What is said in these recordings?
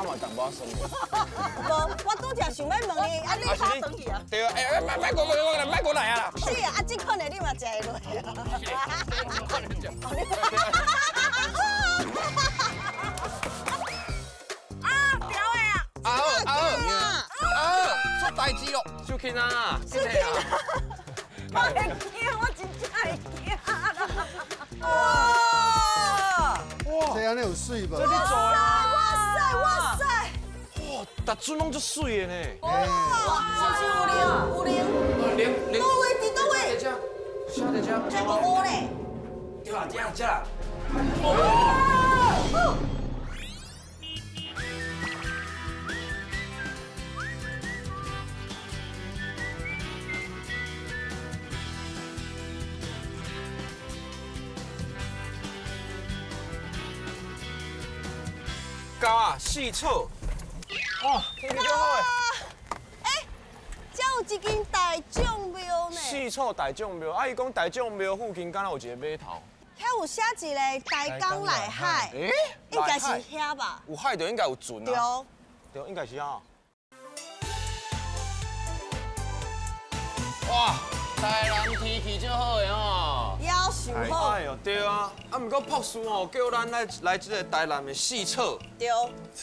嘛淡薄仔酸。无，我拄才想欲问你，啊你啊跑转去啊？对啊，哎，莫莫过过来，莫过来啊啦！是啊，啊这款的你嘛食会落啊？啊，屌的啊！啊好啊好啊，出代志咯，秀琴啊，秀琴啊，我会惊，我真正会惊。哇！哇，这按呢有媠无？这你做的？哇塞哇塞！哇，逐阵拢足媠的呢。哇，是不是有灵？有灵？灵灵。佗位伫佗位？伫遮，啥伫遮？这无乌咧。对啦，这这啦。哦。狗啊，四草。哦，天气足好的。哎，这有一间大众庙呢。四草大众庙，啊，伊讲大众庙附近敢若有一个码头。遐有写一个台江内海。欸，应该是遐吧？有海就应该有船啊。对。对，应该是啊。哇，台南天气足好的吼。夭寿好。哎呦，对啊，啊，毋过博士吼叫咱来来这个台南的四草。对。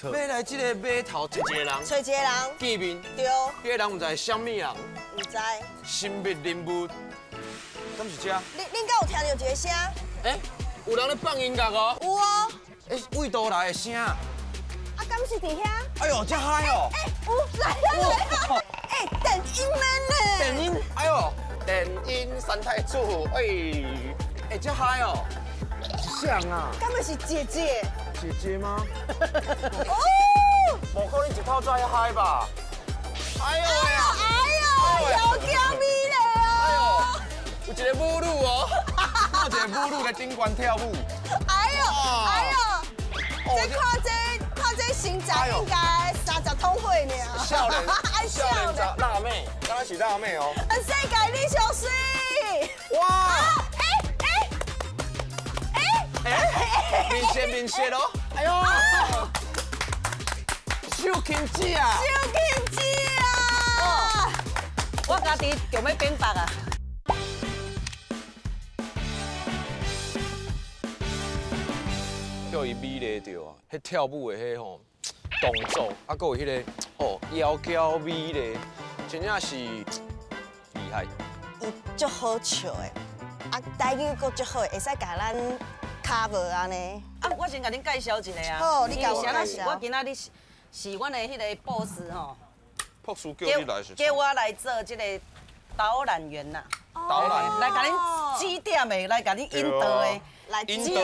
欲来这个码头揣一个人。揣一个人。见面。对。这个人毋知是啥物人。毋知。神秘人物。敢是这？恁敢有听著一个声？欸，有人咧放音乐哦。有哦。欸，位佗来的声？啊，敢是伫遐？哎呦，遮嗨哦！欸，有来啊来啊！欸，电音的呢？电音，哎呦，电音三太子，哎，欸，遮嗨哦！是谁啊？敢会是姐姐？姐姐吗？哦，无可能一透早遐嗨吧？哎呦哎呦，妖娇美丽哦！哎呦，有一个舞女哦，有一个舞女在顶悬跳舞。哎呦，哎呦，这看这看这身材应该30通岁尔。少年，少年查辣妹，敢若是辣妹哦。世界你上媠。哇！哎哎哎哎，面色面色咯。哎呦！秀琴姐啊！秀琴姐啊！我家己就欲变白啊！叫伊美丽著啊！彼跳舞的彼吼动作，啊，阁有彼个哦妖娇美丽，真正是厉害。伊足好笑的，啊，台语阁足好，会使共咱 cover 按呢。啊，我先共恁介绍一下啊。好，你共我介绍。我今仔日是阮的彼个博士吼。博士叫你来是？叫我来做这个导览员啦。导览。来共恁指点的，来共恁引导的，来引导。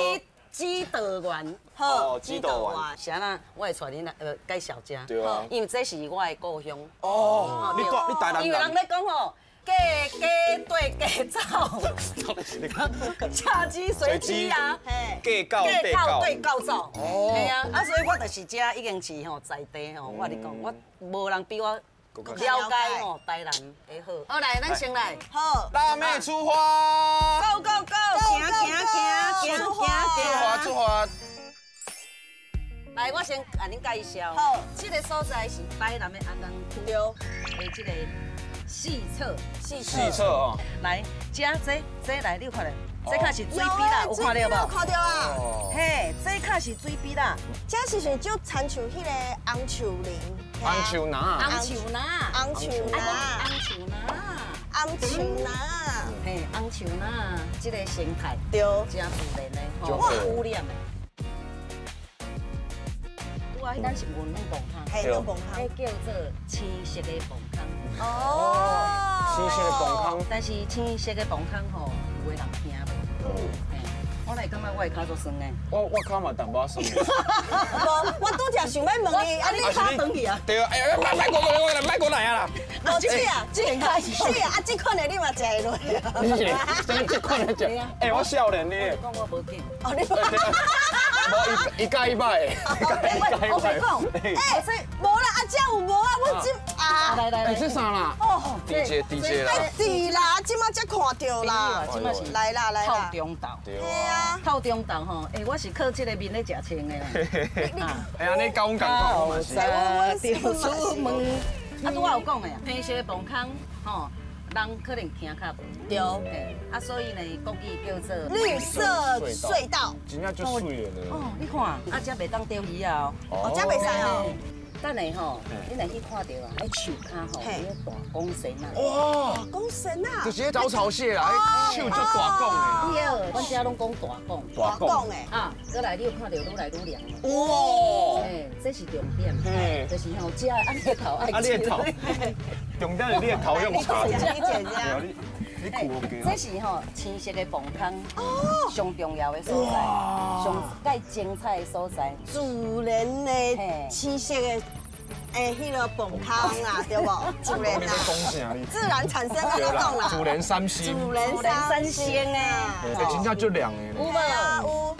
指导员，好，指导员。啥啦？我会带恁来介绍遮。对啊。因为这是我的故乡。哦，你住你台南人。因为人咧讲吼，嫁鸡对鸡走，嫁鸡随鸡啊，嫁狗对狗走。哦。嘿啊，啊，所以我就是遮已经是吼在地吼，我跟你讲，我无人比我了解吼台南的好。好来，咱先来。好。辣妹出发。 Go go go！行行行行行行。出发出发。来，我先共恁介绍。好。这个所在是台南的安南区的这个四草。四草哦。来，这这来，你有看到？这较是水笔啦，有看到无？看到啊。嘿，这较是水笔啦。这是不是就亲像彼个红树林？红树林。红树林。红树林。红树林。红树林。嘿，红树林，这个生态对，真自然的，吼，无污染的。拄仔咱是阮崩坑，嘿，阮崩坑，彼叫做青色的崩坑。哦，青色的崩坑。但是青色的崩坑吼，有的人听无。嘿，我来感觉我的跤足酸的。我跤嘛淡薄仔酸。无，我拄才想欲问你，啊你跤转去啊？对啊，哎，莫莫过来，莫过来啊啦！无这啊，这是啊，啊这款的你嘛食会落啊？你是，这这款的食。哎，我少年呢。讲我无紧。哦，你。无，伊伊介意歹的。我袂讲。哎，无啦，啊这有无啊？我这，哎来来来，这啥啦？哦，DJ DJ 啦，是啦，这马才看到啦，来啦来啦，透中豆，对啊，透中豆吼，哎，我是靠这个面咧食穿的啦。哎呀，你教阮讲嘛是。就出门，啊，拄仔有讲的啊，青色的磅空吼，人可能听较无。对。啊，所以呢，国语叫做绿色隧道。真正足水的呢。哦，你看，啊，这袂当钓鱼啊。哦，这袂使哦。等下吼，你若去看到啊，彼树跤吼，有大公神啊！哇，公神啊！就是彼招潮蟹啦，彼树足大公的。对，阮遮拢讲大公。大公的。啊，过来你有看到愈来愈凉。哇！哎，这是重点，就是吼，这啊你的头爱。啊你的头，重点是你的头用茶。你姐姐。你苦这是吼青色的磅空，上重要的所在，上盖精彩的所在。自然的青色的，哎，彼个磅空啦，对无？自然啊，自然产生的那种啦。自然三星。自然三星啊！哎，真正足凉的。有无？有。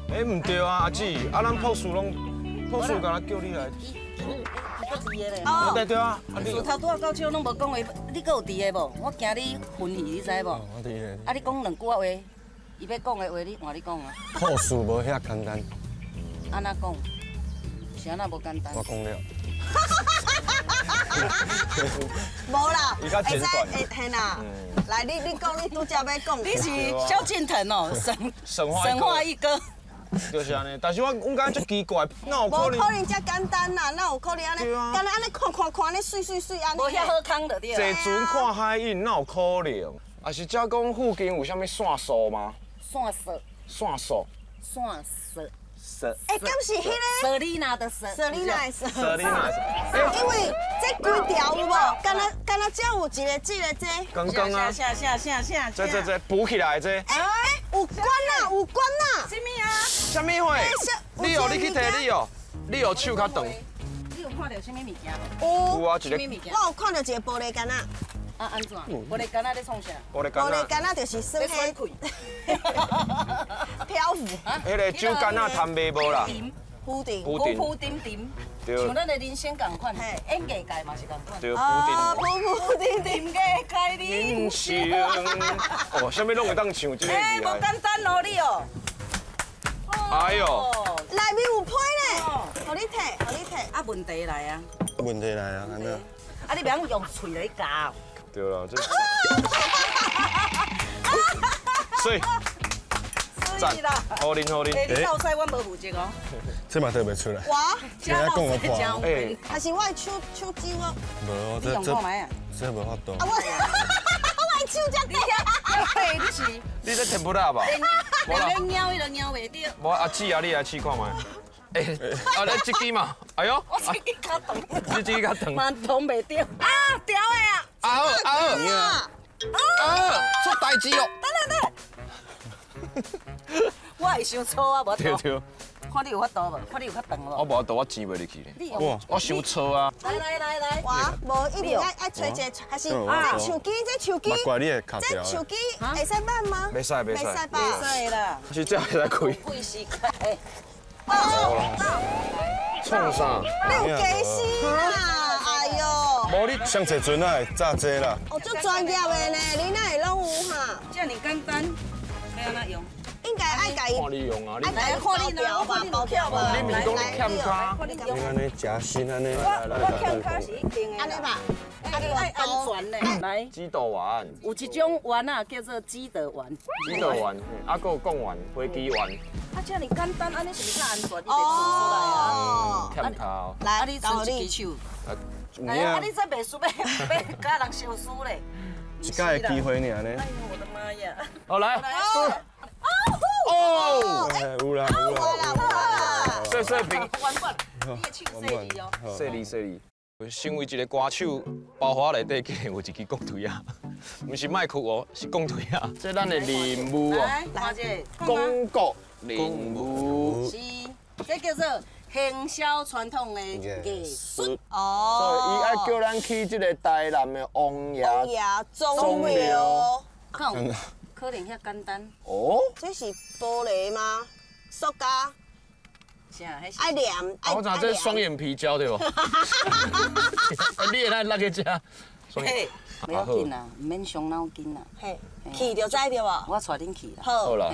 哎，唔对啊，阿姊，啊，咱朴树拢，朴树敢若叫你来。哦，对对啊，树头拄仔到手拢无讲话，你阁有伫个无？我惊你昏去，你知无？我伫个。啊，你讲两句话，伊欲讲的话，你换你讲啊。朴树无遐简单。按怎讲？是按怎无简单？我讲了。无啦，伊较简短。嘿啦，来，你讲，你拄则欲讲。你是萧敬腾哦，神话一哥。就是按呢，但是我感觉足奇怪，哪有可能？无可能遮简单啦，哪有可能按呢？敢若按呢看看看，按呢媠媠媠按呢。无遐好康就对。坐船看海影，哪有可能？啊是遮讲附近有啥物线索吗？线索。线索。线索。哎，敢是彼个？索丽娜的索。索丽娜的索。索丽娜的索。因为这规条有无？敢若敢若遮有一个这个这。刚刚啊。啥啥啥啥。这这这补起来这。哎，有关啊，有关啊。啥物啊？啥物货？你哦，你去提你哦，你哦手较长。你有看到啥物物件无？有啊，一个。我有看到一个玻璃罐仔。啊，按怎？玻璃罐仔咧创啥？玻璃罐玻璃罐仔就是耍彼漂浮。彼个酒罐仔摊卖无啦？浮顶。浮顶。浮沉沉。像咱的人生仝款，演艺界嘛是仝款。对，浮沉。浮浮沉沉过界人生。哦，啥物拢会当唱这个。哎，无简单哦，你哦。哎呦。内面有批咧，予你提，予你提。啊，问题来啊。问题来啊，按怎？啊，你袂晓用喙来咬。对了，这。水。赞啦！好啉好啉。哎，你老师我无负责哦。这嘛特别出来。我。听讲我破。哎。还是我的手手指我。无，这这这无法度。啊我，我的手这短。对，你是。你在天不辣吧？连咬伊都咬袂著。无阿姊啊，你来试看觅。哎，啊，来这支嘛，哎呦，我这支较长，这支较长，嘛长袂著。啊，调的啊。啊好啊好。啊，出代志哦。等等等。我会伤粗啊，无对对。看你有法度无？看你有较长无？我无法度，我钱袂入去咧。哇，我伤粗啊。来来来来。哇，无一定爱爱揣一个，还是这手机这手机。怪你会卡这手机会使慢吗？袂使袂使。袂使吧？袂使啦。是这会使开。开时间。创啥？你有家私啦！哎呦。无你上坐船啊，会炸这啦。哦，足专业的呢，你哪会拢有哈？这尔简单，欲按怎用？应该爱共伊看你用啊，爱共伊包吧，包票吧。你毋是讲你欠跤？你按呢夹心按呢？我欠跤是一定的。按呢吧，爱安全的。来，鸡豆丸。有一种丸啊，叫做鸡豆丸。鸡豆丸，啊，阁有贡丸、飞机丸。啊，这尔简单，按呢是毋是较安全？伊袂出来啊。欠跤。来，啊，你伸一支手。来啊，你这袂输欲共人相输咧。一摆的机会尔呢。哎呦，我的妈呀！好来。哦，有啦有啦有啦，细细平，原本，你的手细腻哦，细腻细腻。身为一个歌手，包花内底竟然有一支国腿仔。毋是麦克哦，是讲对啊。这咱的任务哦，来，这广告任务。是，这叫做行销传统的艺术。哦。所以伊爱叫咱去这个台南的王爷王爷宗庙。可能遐简单。哦。这是玻璃吗？塑胶。爱黏。我知这双眼皮胶对无？你会来落去食？嘿，袂要紧啦，毋免伤脑筋啦。嘿，去就知对无？我带恁去啦。好啦。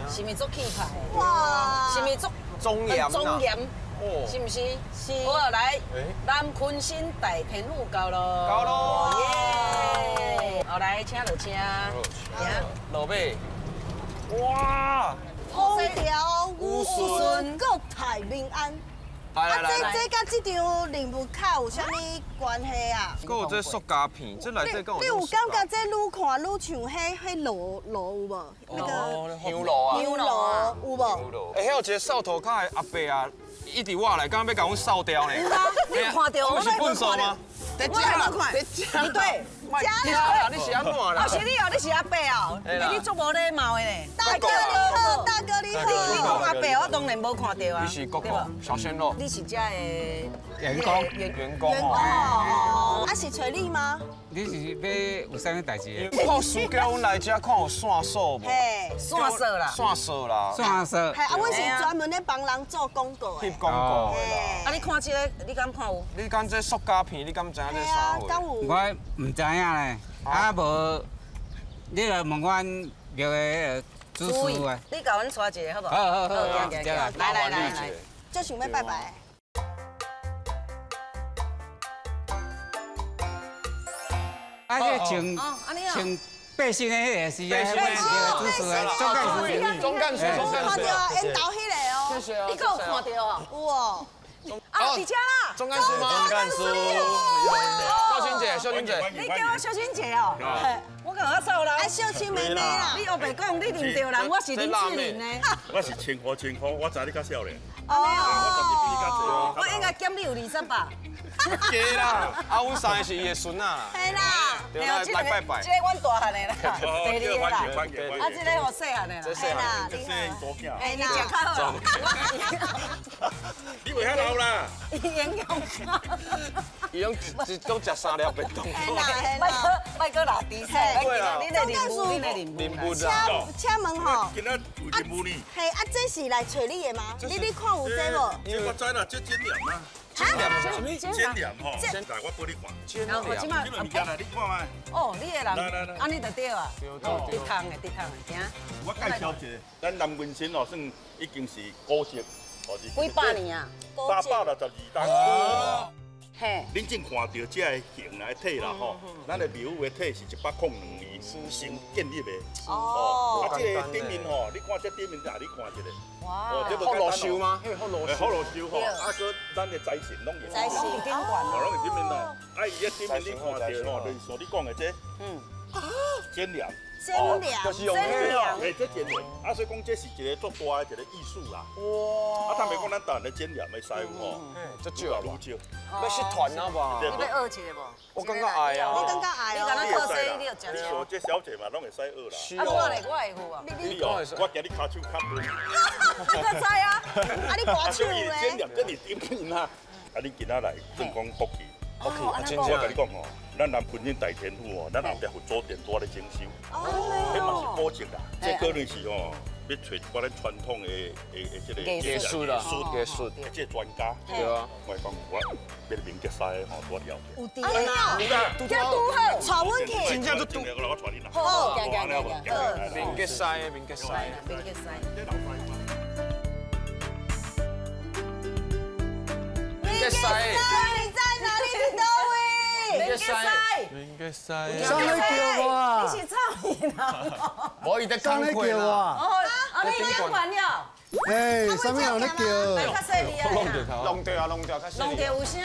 是毋是足气派？哇！是毋是足庄严？庄严，是毋是？是。好，来，南鲲鯓大天府到咯。到咯。耶！好，来，请落车。落尾。哇！风调雨顺，国泰民安。啊，这佮这张任务卡有啥物关系啊？阁有这塑胶片，这内底敢有？你有感觉这愈看愈像彼炉炉有无？那个香炉啊，香炉有无？欸，彼有一个扫涂跤的阿伯啊，一直我来，敢若欲共阮扫掉呢。你有看到？这是粪扫吗？我来无看。不对，啦，你是按怎啦？哦，是你哦，你是阿伯哦。欸，你足无礼貌的呢。大哥你好，大哥你好。你讲阿伯，我当然无看到啊。你是国国小鲜肉。你是这的员工，员工哦。啊，是找你吗？你是欲有啥物代志？看输叫阮来这看有线索无？嘿，线索啦，线索啦，线索。嘿，啊，阮是专门咧帮人做广告的。翕广告的啦。啊，你看这个，你敢看有？你敢这塑胶片？你敢知影这啥货？敢有？我毋知影咧，啊无，你来问阮庙的主事啊。你共阮带一个好无？好好好，来来来来，就想欲拜拜。啊，这穿穿背心的彼个是啊，主事的总干事，总干事，总干事。看到啊，缘投彼个哦。谢谢啊。你阁有看到哦？有哦。啊，伫遮啦。总干事吗？总干事。秀清姐，秀清姐，你叫我秀清姐哦。我感觉走啦。啊，秀清妹妹啦。你乌白讲，你认著人，我是林志玲呢。我是千岁千岁，我知你较少年。哦。我绝对比你较济。我应该减你有20吧。假啦，啊，阮三个是伊的孙仔。嘿啦。对，来拜拜。这个阮大汉的啦，第二个啦。啊，这个我细汉的啦。这细汉，这细大囝。哎，你食较好。你袂遐老啦。伊营养较。伊拢一拢食3粒便当。莫阁拉低赛。你的任务，你的任务。请问吼，今仔有任务呢？嘿，啊，这是来揣你的吗？你看有这无？这我知啦，这剪黏啊。哈？剪黏吼，来，我帮你看。剪黏。这个物件来，你看觅。哦，你的人，按呢就对啊。对对。直通的，直通的，行。我介绍一下，咱南鲲鯓哦，算已经是古迹，哦是。几百年啊？362冬。嘿。恁正看到这个形来体啦吼，咱的庙宇的体是102年先建立的。哦。啊，这个顶面吼，你看这顶面，啊，你看一下。哇。哦，这福禄寿吗？彼个福禄寿。福禄寿吼，啊，阁咱的财神拢会。财神顶悬。哦，拢伫顶面哦。啊，伊这顶面你看到吼，就是像你讲的这。嗯。剪黏。剪黏，就是用那个。哎，这剪黏，啊，所以讲这是一个足大的一个艺术啦。哇！啊，坦白讲，咱台湾的剪黏的师傅吼，这少啊，愈少。欲失传啊吧？你欲学一个无？我感觉爱啊。你感觉爱哦？你敢若靠西，你就食少。这小姐嘛，拢会使学啦。啊，我咧，我会赴啊。你哦，我惊你跤手较钝。你阁知啊？啊，你跋手咧？剪黏这是顶面啊。啊，你今仔来算讲福气。福气，我共你讲吼，咱南鲲鯓大天府哦，咱后壁佛祖殿拄咧整修，彼嘛是古迹啦。这可能是吼，欲揣一寡咱传统的这个艺术啦，艺术，这专家。对啊，我讲我欲明杰西吼，拄了。有伫吗？有啦，拄好，带阮去。真正就拄。我带你啦。好，行行行行。明杰西，明杰西，明杰西。明杰西。你在哪里？你佗位？明杰西，明杰西，啥咧叫我啊？你是臭人啊？无伊在工课啦。哦，啊，你讲完了。哎，啥物人咧叫？较细腻啊！弄掉啊，弄掉，较细。弄掉有声。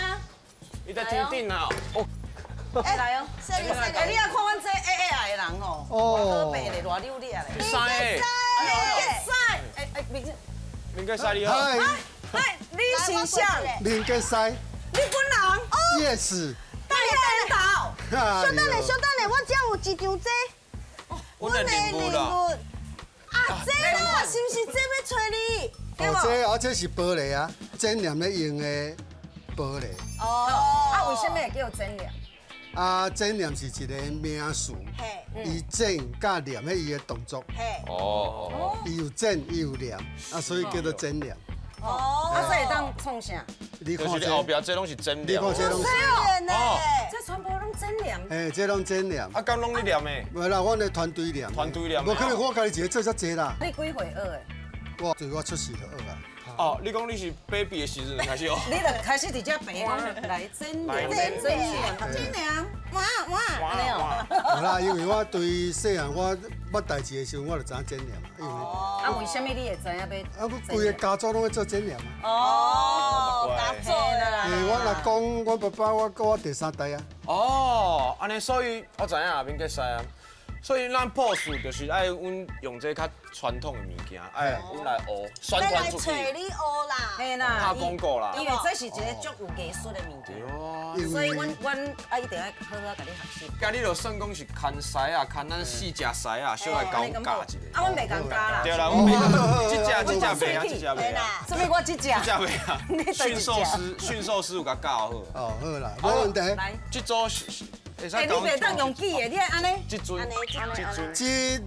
伊在天顶啊！哦。哎，来哦，哎，你也看阮这矮矮的人吼，偌可白咧，偌溜咧咧。三个。赛，哎哎，明明哥赛你好。哎，你是谁？明哥赛。你本人？ Yes。大连岛。稍等下，稍等下，我这有一张这。我的礼物啦。啊，这啦，是不是这欲揣你？哦，这啊，这是玻璃啊，剪黏咧用的玻璃。哦。啊，为什么会叫剪黏？啊，剪黏是一个名词，伊剪佮黏彼伊的动作。哦。伊有剪，伊有黏，啊，所以叫做剪黏。哦。啊，这会当创啥？你看这后壁这拢是剪黏。你看这拢是。哦。这全部拢剪黏。嘿，这拢剪黏。啊，敢拢你黏的？无啦，阮的团队黏。团队黏。无可能我家己一个做遮济啦。你几岁学的？我自我出世就学啊。哦，你讲你是 baby 的时阵开始学？你就开始伫遮白讲来剪黏，剪黏，剪黏，哇哇，按呢哦。无啦，因为我对细汉我捌代志的时阵，我就知影剪黏。因为啊，为什么你会知影欲？啊，我规个家族拢咧做剪黏啊。哦，家族啦。欸，我阿公、我爸爸、我我第三代啊。哦，按呢，所以我知影免计使啊。所以咱朴素就是爱阮用这较传统的物件，爱阮来学宣传出去。来揣你学啦，嘿啦，拍广告啦。因为这是一个足有艺术的物件，所以阮啊一定爱好好共你学习。今日就算讲是牵狮啊，牵咱四只狮啊，小来共阮教一下。啊，阮袂共教啦。对啦，阮袂。这只这只袂啊，这只袂啊。什么我这只？这只袂啊。驯兽师，驯兽师有共教好。哦，好啦，无问题。来，这组是。欸，你袂当用记的，你爱按呢？这尊，这尊，这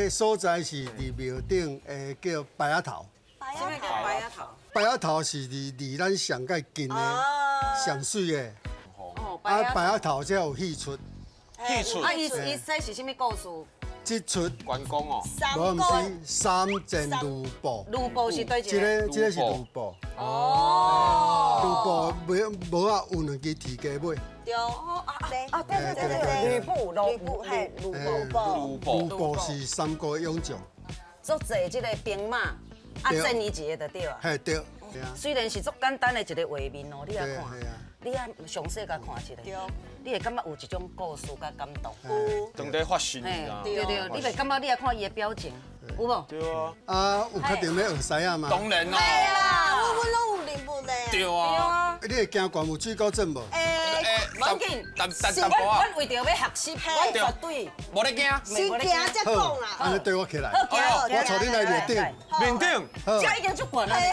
个所在是伫庙顶，的叫白仔头。白仔头，白仔头。白仔头是伫离咱上盖近的，上水的。哦，啊，白仔头才有戏出。戏出。啊，伊这是啥物故事？这出关公哦。无，毋是三战吕布。吕布是对一个？这个是吕布。哦。吕布无无啊，有两支铁鸡尾。对，啊啊对对对，吕布，吕布，嘿，吕布，吕布是三国勇将，足济这个兵马，啊战伊一个就对啊。嘿对。虽然是足简单的一个画面哦，你也看，你也详细共看一下，你会感觉有一种故事佮感动。有。当地发生的。对对，你袂感觉你也看伊的表情，有无？对啊。啊，有确定欲学狮仔吗？当然啦。对啦，阮拢有认物的。对啊。你会惊悬有水果症无？无要紧，阮为著欲学习，阮绝对无咧惊，先惊才讲啦。按呢对我起来，我带你来面顶，面顶，这已经足悬啦。来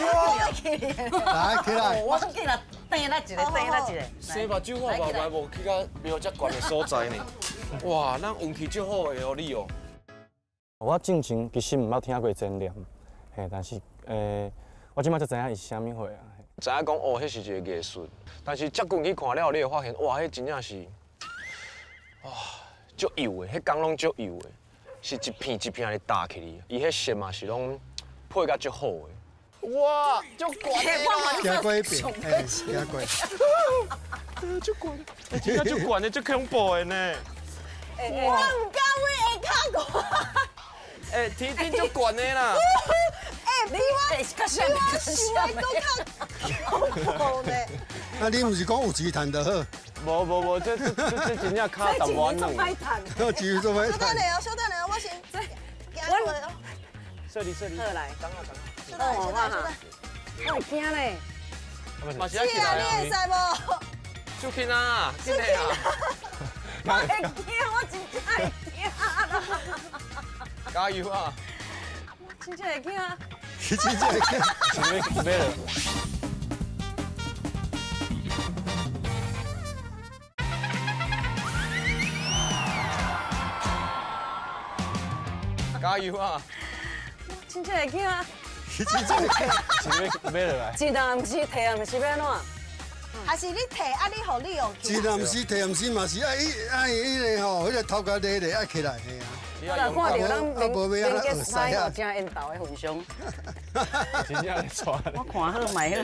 起来，我紧啦，等咱一个，等咱一个。洗目睭我嘛来无去到庙遮悬的所在呢。哇，咱运气足好的哦，你哦。我进前其实毋捌听过真念，嘿，但是我这摆才知影伊是啥物货啊。知影讲哦，彼是一个艺术，但是接近去看了后，你会发现哇，彼真正是，哇，足幼的，彼工拢足幼的，是一片一片咧搭起去，伊彼色嘛是拢配甲足好的。哇，足悬的啦！行过一遍，嘿，行过。足悬，真正足悬的，足恐怖的呢。我毋敢为下跤看。哎，天顶足悬的啦。比我想的阁较恐怖呢。那你毋是讲有钱趁就好？无无无，这真正跤淡薄仔软。这钱做歹趁。稍等下哦，稍等下，我先行过哦。说你说你。好来，等我等。稍等下，稍等下。我会惊咧。是啊，你会使无？出去啊，进来啊。我会惊，我真正会惊啦。加油啊！我真正会惊。你真正会惊？是欲了。加油啊！我真正会惊。你真正会惊？是欲买落来？真的毋是提啊，毋是欲按怎？还是你提啊？你予你用？真的毋是提，毋是嘛是爱爱彼个吼，彼个头壳咧咧爱起来，嘿啊。我若看到咱民民杰师吼，真缘投的份上。真正咧带。我看好卖好。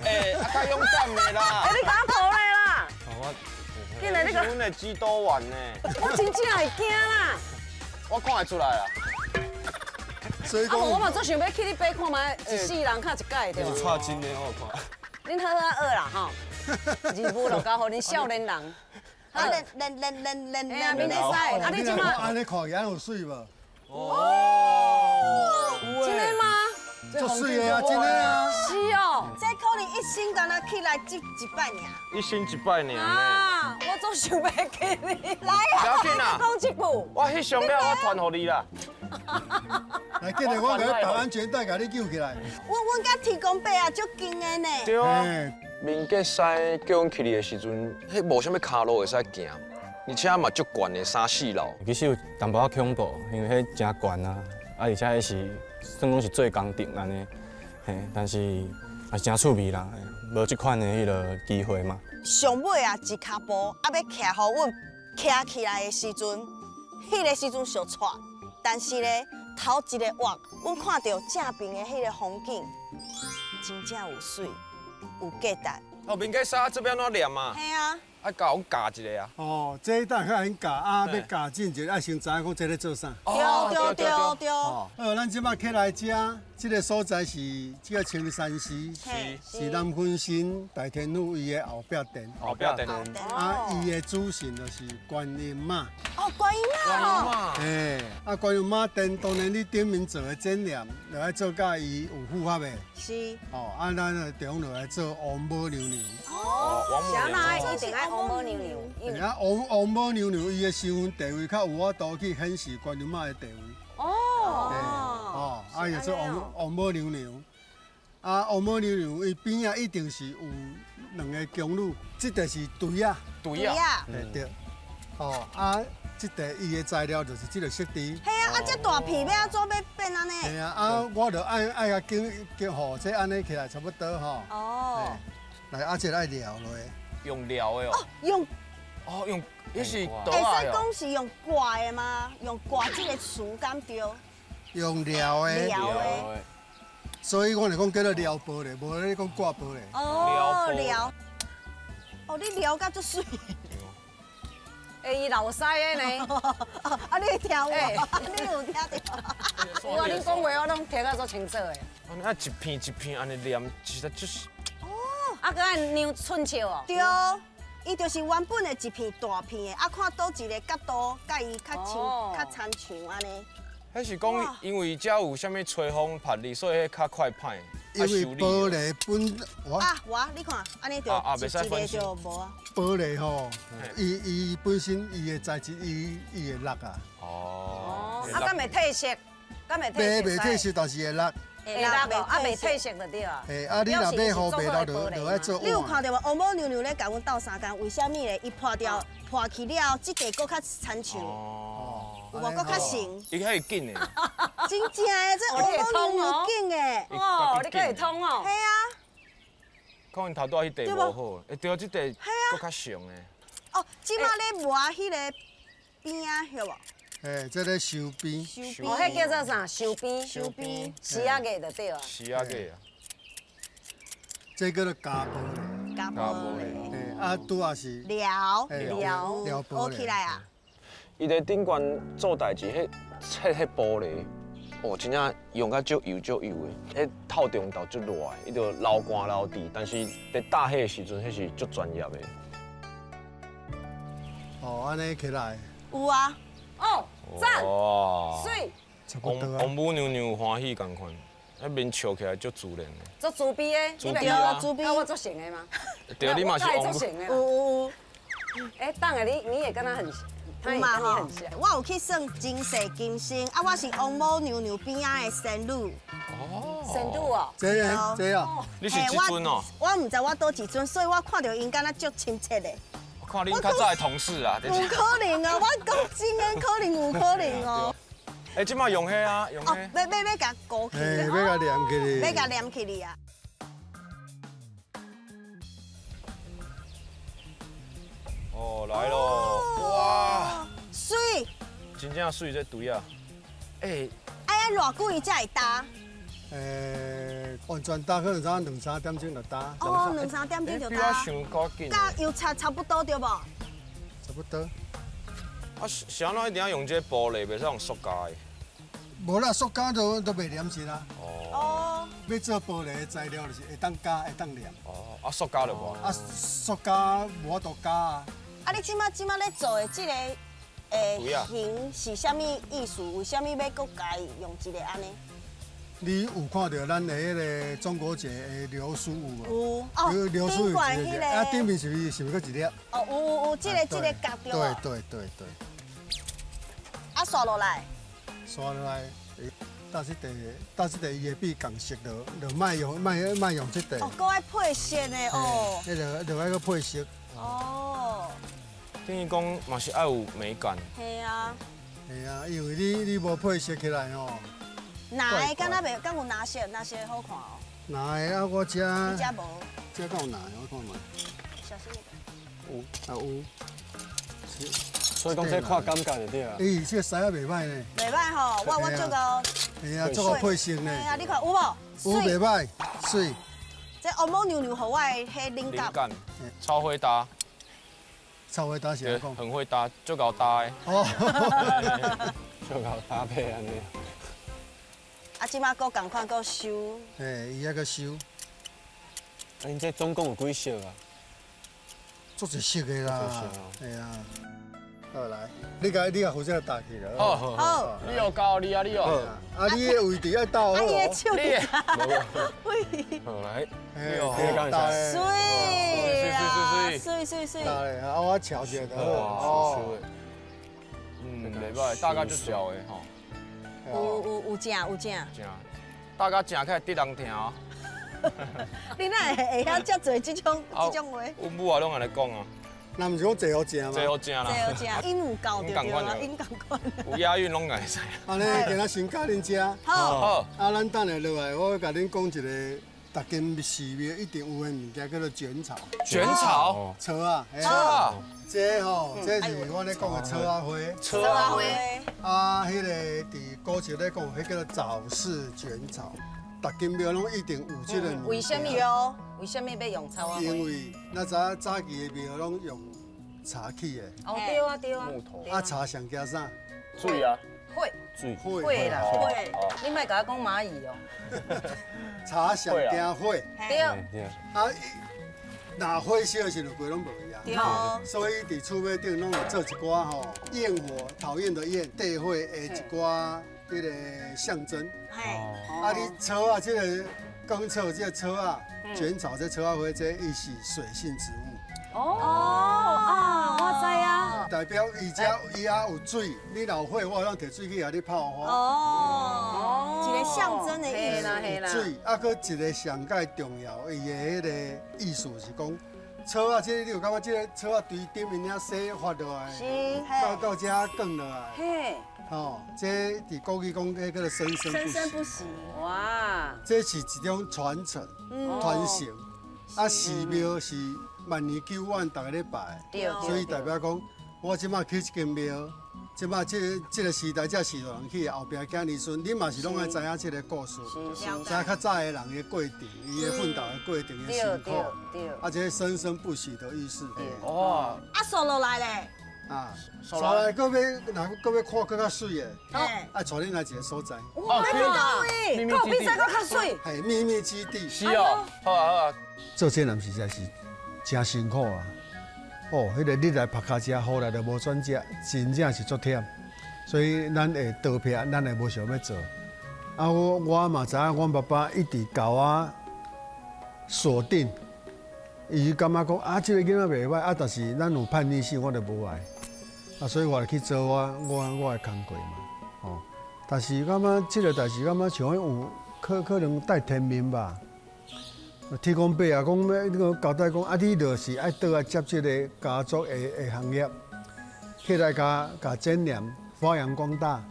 欸，啊较勇敢的啦。欸，你敢抱咧啦？我。进来你个。阮的指导员呢？我真正会惊啦。我看会出来啦。所以啊，无我嘛足想欲去你爬看觅，一世人较一摆对。是蔡真的我看。恁好好学啦吼，义务就交予恁少年人。啊，练练练练练练。免使，啊你这马按呢看起来有水无？哦，真的吗？足水的啊，真的啊。是哦，这可能一生干焦起来这一摆尔。一生一摆尔呢。啊，我足想欲去你。来啊，不要紧啦。讲这句。我翕相了，我传予你啦。来，紧来，我共你绑安全带，共你救起来。阮佮天公伯啊，足近的呢。对啊。民国师叫阮起来的时阵，彼无啥物跤路会使行，而且嘛足悬的三四楼。其实有淡薄仔恐怖，因为彼真悬啊，啊而且彼是算讲是做工程按呢，嘿，但是也是真趣味啦，无这款的彼个机会嘛。上尾啊，一跤步啊，欲徛予阮徛起来的时阵，彼个时阵小掣，但是咧头一个跃，阮看到正边的彼个风景，真正有媠。有价值。哦，民国师这边怎念啊？嘿啊。啊，教阮教一下啊。哦，这等下𪜶教啊，欲教进前爱先知影讲这咧做啥。对对对对。好，咱这摆起来遮，这个所在是这个青山寺，是南分神大天府伊的后壁殿。后壁殿。啊，伊的主神就是观音妈。哦，观音妈哦。嘿，啊，观音妈殿当然你顶面做的展览，就爱做佮伊有符合的。是。哦，啊，咱就中就来做王母娘娘。哦，王母娘娘。一定爱王母娘娘。啊，王母娘娘伊的身份地位较有法度去显示观音妈的地位。哦。哦，啊，伊做王母娘娘。啊，王母娘娘伊边仔一定是有两个宫女，这个是对仔。对仔。嘿对。哦，啊，这块伊的材料就是这个色地。嘿啊，啊，这大片欲按怎欲变按呢？嘿啊，啊，我就爱爱共拣拣吼，这按呢起来差不多吼。哦。来，啊，这爱撩落。用撩的哦。用。哦，用，彼是。会使讲是用挂的吗？用挂这个词敢对？用撩的。撩的。所以我就讲叫做撩玻璃，无咧讲挂玻璃。哦，撩。哦，你撩甲足媠。欸，伊老师的呢？啊，你听有？你有听著？有啊，恁讲话我拢听甲足清楚的。啊，一片一片按呢念，其实就是。哦，啊，阁爱量寸尺哦。对，伊就是原本的一片大片的，啊，看佗一个角度，佮伊较像、较参像按呢。彼是讲，因为遮有啥物吹风拍你，所以彼较快歹。因为玻璃本，啊，我你看，按呢就一个就无啊。玻璃吼，伊本身伊的材质，伊会落啊。哦。啊，敢袂褪色？敢袂褪色？袂褪色，但是会落。会落，啊，袂褪色就对啊。嘿，啊，你若欲予袂落，就爱做。你有看著无？王母娘娘咧共阮斗相共，为啥物咧？伊破掉破去了，这块阁较亲像。有无阁较成？伊较会紧的。真正的，这王母娘娘紧的。哦，你阁会通哦。嘿啊。可能头拄仔彼块无好，欸对，这块阁较长的。哦，这马咧磨彼个边仔，晓无？嘿，这咧收边。收边。哦，彼叫做啥？收边。收边。丝仔艺就对啊。丝仔艺啊。这叫做加玻璃。加玻璃。嘿，啊，拄仔是。撩。撩。撩玻璃。起来啊。伊伫顶悬做代志，彼切彼玻璃，哦，真正用甲足油足油的，彼透中昼足热的，伊就流汗流滴，但是伫搭彼的时阵，彼是足专业的。哦，按呢起来。有啊。哦，赞。哇。媠。王母娘娘欢喜仝款，彼面笑起来足自然的。足慈悲的。慈悲啊。慈悲。我足成的吗？对，你嘛是王母。有有有。哎，等下你也跟他很。有嘛吼？我有去算前世今生，啊，我是王母娘娘边仔的仙女。哦，仙女哦。这个，这个。你是这尊哦？我毋知我佗一尊，所以我看著𪜶敢若足亲切的。我看恁较早的同事啊。有可能啊，我讲真的，可能有可能哦。哎，这马用彼啊，用彼。欲共勾起。嘿，欲共黏起哩。欲共黏起哩啊！哦，来咯！哇，媠，真正媠这堆啊！欸，爱偌久伊才会焦？完全焦可能差两三点钟就焦。哦，两三点钟就焦。比我想较紧。佮油漆差不多对无？差不多。啊，是按怎一定要用这玻璃，袂使用塑胶的？无啦，塑胶都袂黏实啦。哦。欲做玻璃的材料就是会当加，会当黏。哦，啊，塑胶就无。啊，塑胶无法度加啊。啊，你这马咧做的这个形是啥物意思？为啥物欲阁共伊用一个按呢？你有看著咱的彼个中国节的流苏有无？有哦，流苏有一个，啊，顶面是毋是阁一粒？哦，有，这个角对。对。啊，刷落来。刷落来，搭这块伊会变仝色，就莫用这块。哦，阁爱配色的哦。彼个就爱阁配色。哦。等于讲嘛是爱有美感。系啊。系啊，因为你无配色起来吼。蓝的敢若袂，敢有蓝色？蓝色好看哦。蓝的啊，我这。你这无。这敢有蓝的，我看觅。小心一点。有啊有。所以讲这看感觉就对啊。欸，这个狮仔袂歹呢。袂歹吼，我足够。系啊，足够配色呢。系啊，你看有无？有袂歹，媠。这王母娘娘予我的彼灵感。超会搭。超会搭是按怎讲？很会搭，足够搭的。哦。足够搭配按呢。啊，这马阁仝款阁收。嘿，伊犹阁收。啊，𪜶这总共有几色啊？足济色的啦。系啊。好来，你共负责搭起来。好，好，你有教你啊，你哦。啊，你的位置爱斗好。啊，你的手。你。好来，你哦，搭嘞。水啦，水水水。搭嘞，啊，我瞧一下就好。哦。嗯，袂歹，大概就嚼的吼。有正有正。正，大家食起来得人疼哦。你哪会晓遮济这种话？阮母啊，拢按呢讲啊。那毋是讲济好食吗？济好食啦。济好食，音有够就对啦，音仝款。有押韵拢会使。按呢，今仔先教恁食。好。好。啊，咱等下落来，我共恁讲一个，逐间寺庙一定有的物件，叫做卷草。卷草。草啊。草啊。这吼，这是我咧讲的草仔花。草仔花。啊，彼个伫古籍咧讲，彼叫做早市卷草。逐间庙拢一定有这个物件。为什么哦？为什么欲用草仔花？因为咱知影早期的庙拢用柴起的。哦，对啊，对啊。木头。啊，柴上惊啥？水啊。火。水。火啦，火。你莫共我讲蚂蚁哦。柴上惊火。对。啊，若火烧的时阵，规拢无去啊。对。所以伫厝尾顶拢会做一寡吼厌火、讨厌的厌、地火的一寡彼个象征。啊，你草啊，这个耕草，这个草啊，卷草这草仔花，这伊是水性植物。哦啊，我知啊。代表伊遮伊也有水，你若有火，我通提水去予你泡花。哦，一个象征的意思。水，啊，阁一个上盖重要，伊的彼个意思是讲，草仔这个你有感觉这个草仔堆顶面遐洗发落来，到遮卷落来。嘿。哦，这伫古语讲，彼叫做生生不息。生生不息。哇！这是一种传承、传承。啊，寺庙是万年久远，逐个咧拜，所以代表讲，我这马起这间庙，这马这个时代，这时代人去，后壁子儿孙，你嘛是拢爱知影这个故事，知影较早的人的过程，伊的奋斗的过程的辛苦，啊，这生生不息的意思。哦。啊，刷落来咧。啊，刷来阁欲，若阁欲看阁较媠的，啊，带恁来一个所在。哇，欲去佗位？阁比这阁较媠。嘿，秘密基地。是哦，好啊好啊。做这人实在是真辛苦啊！哦，彼个日来曝跤车，雨来就无转食，真正是足忝。所以咱会逃避，咱会无想欲做。啊，我嘛知影，阮爸爸一直共我锁定，伊感觉讲啊，这个囡仔袂歹啊，但是咱有叛逆性，我就无爱。啊，所以我就去做我的工课嘛，吼。但是感觉这个代志，感觉像有可能带天命吧。天公伯啊，讲欲那个交代讲，啊，你就是爱倒来接这个家族的行业，起来共剪黏发扬光大。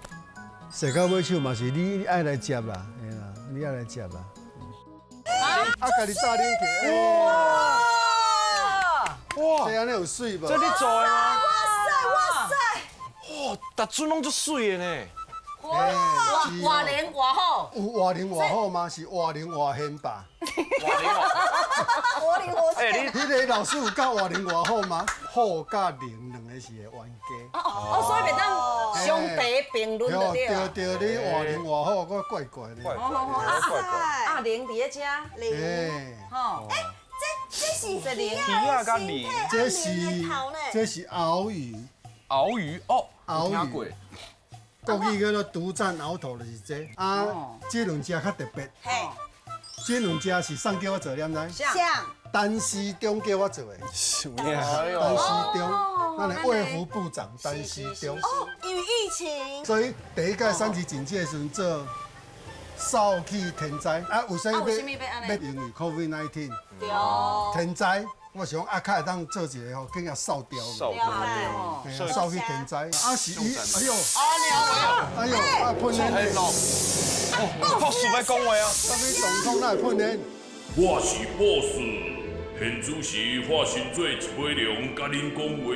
踅到尾手嘛是你爱来接啦，嘿啦，你爱来接啦。啊，家己炸冷气，哇！哇！这按呢有媠无？这你做的吗？哇塞哇塞！哇，逐阵拢足媠的呢。哇，活灵活好。有活灵活好吗？是活灵活现吧？活灵活现。欸，你彼个老师有教活灵活好吗？好佮灵两个是会冤家。哦哦，所以袂当相提并论就对。对对，你活龙活虎，我怪怪的。怪怪怪。阿玲伫咧遮。玲。吼。哎，这是这鱼仔甲鲮。这是鳌鱼。鳌鱼哦，鳌鱼。国语叫做独占鳌头，就是这。啊，这两只较特别。嘿。这两只是啥叫我做，你知？啥？陈时中叫我做的。是陈时中，咱的卫福部长陈时中。哦，因为疫情。所以第一届三级警戒的时阵做扫气天灾，啊，为啥物要因为 COVID-19？对。天灾，我想啊，较会当做一个吼，更加扫掉。扫掉。扫去天灾。啊是伊，哎呦。哎呦，啊喷烟的。哦，博士欲讲话啊！啥物状况哪会喷烟？我是博士，现主时化身做一尾龙，共恁讲话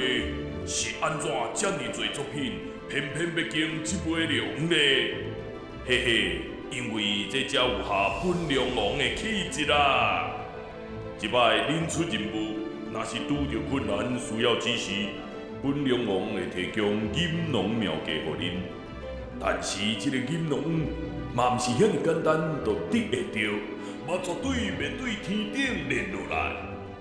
是按怎遮尔济作品，偏偏欲拣这尾龙呢？嘿嘿，因为这才有合本龙王的气质啦。这摆恁出任务，若是拄著困难需要指示，本龙王会提供锦囊妙计予恁。但是这个锦囊嘛，毋是遐尔简单就得会著，嘛绝对袂对天顶练落来。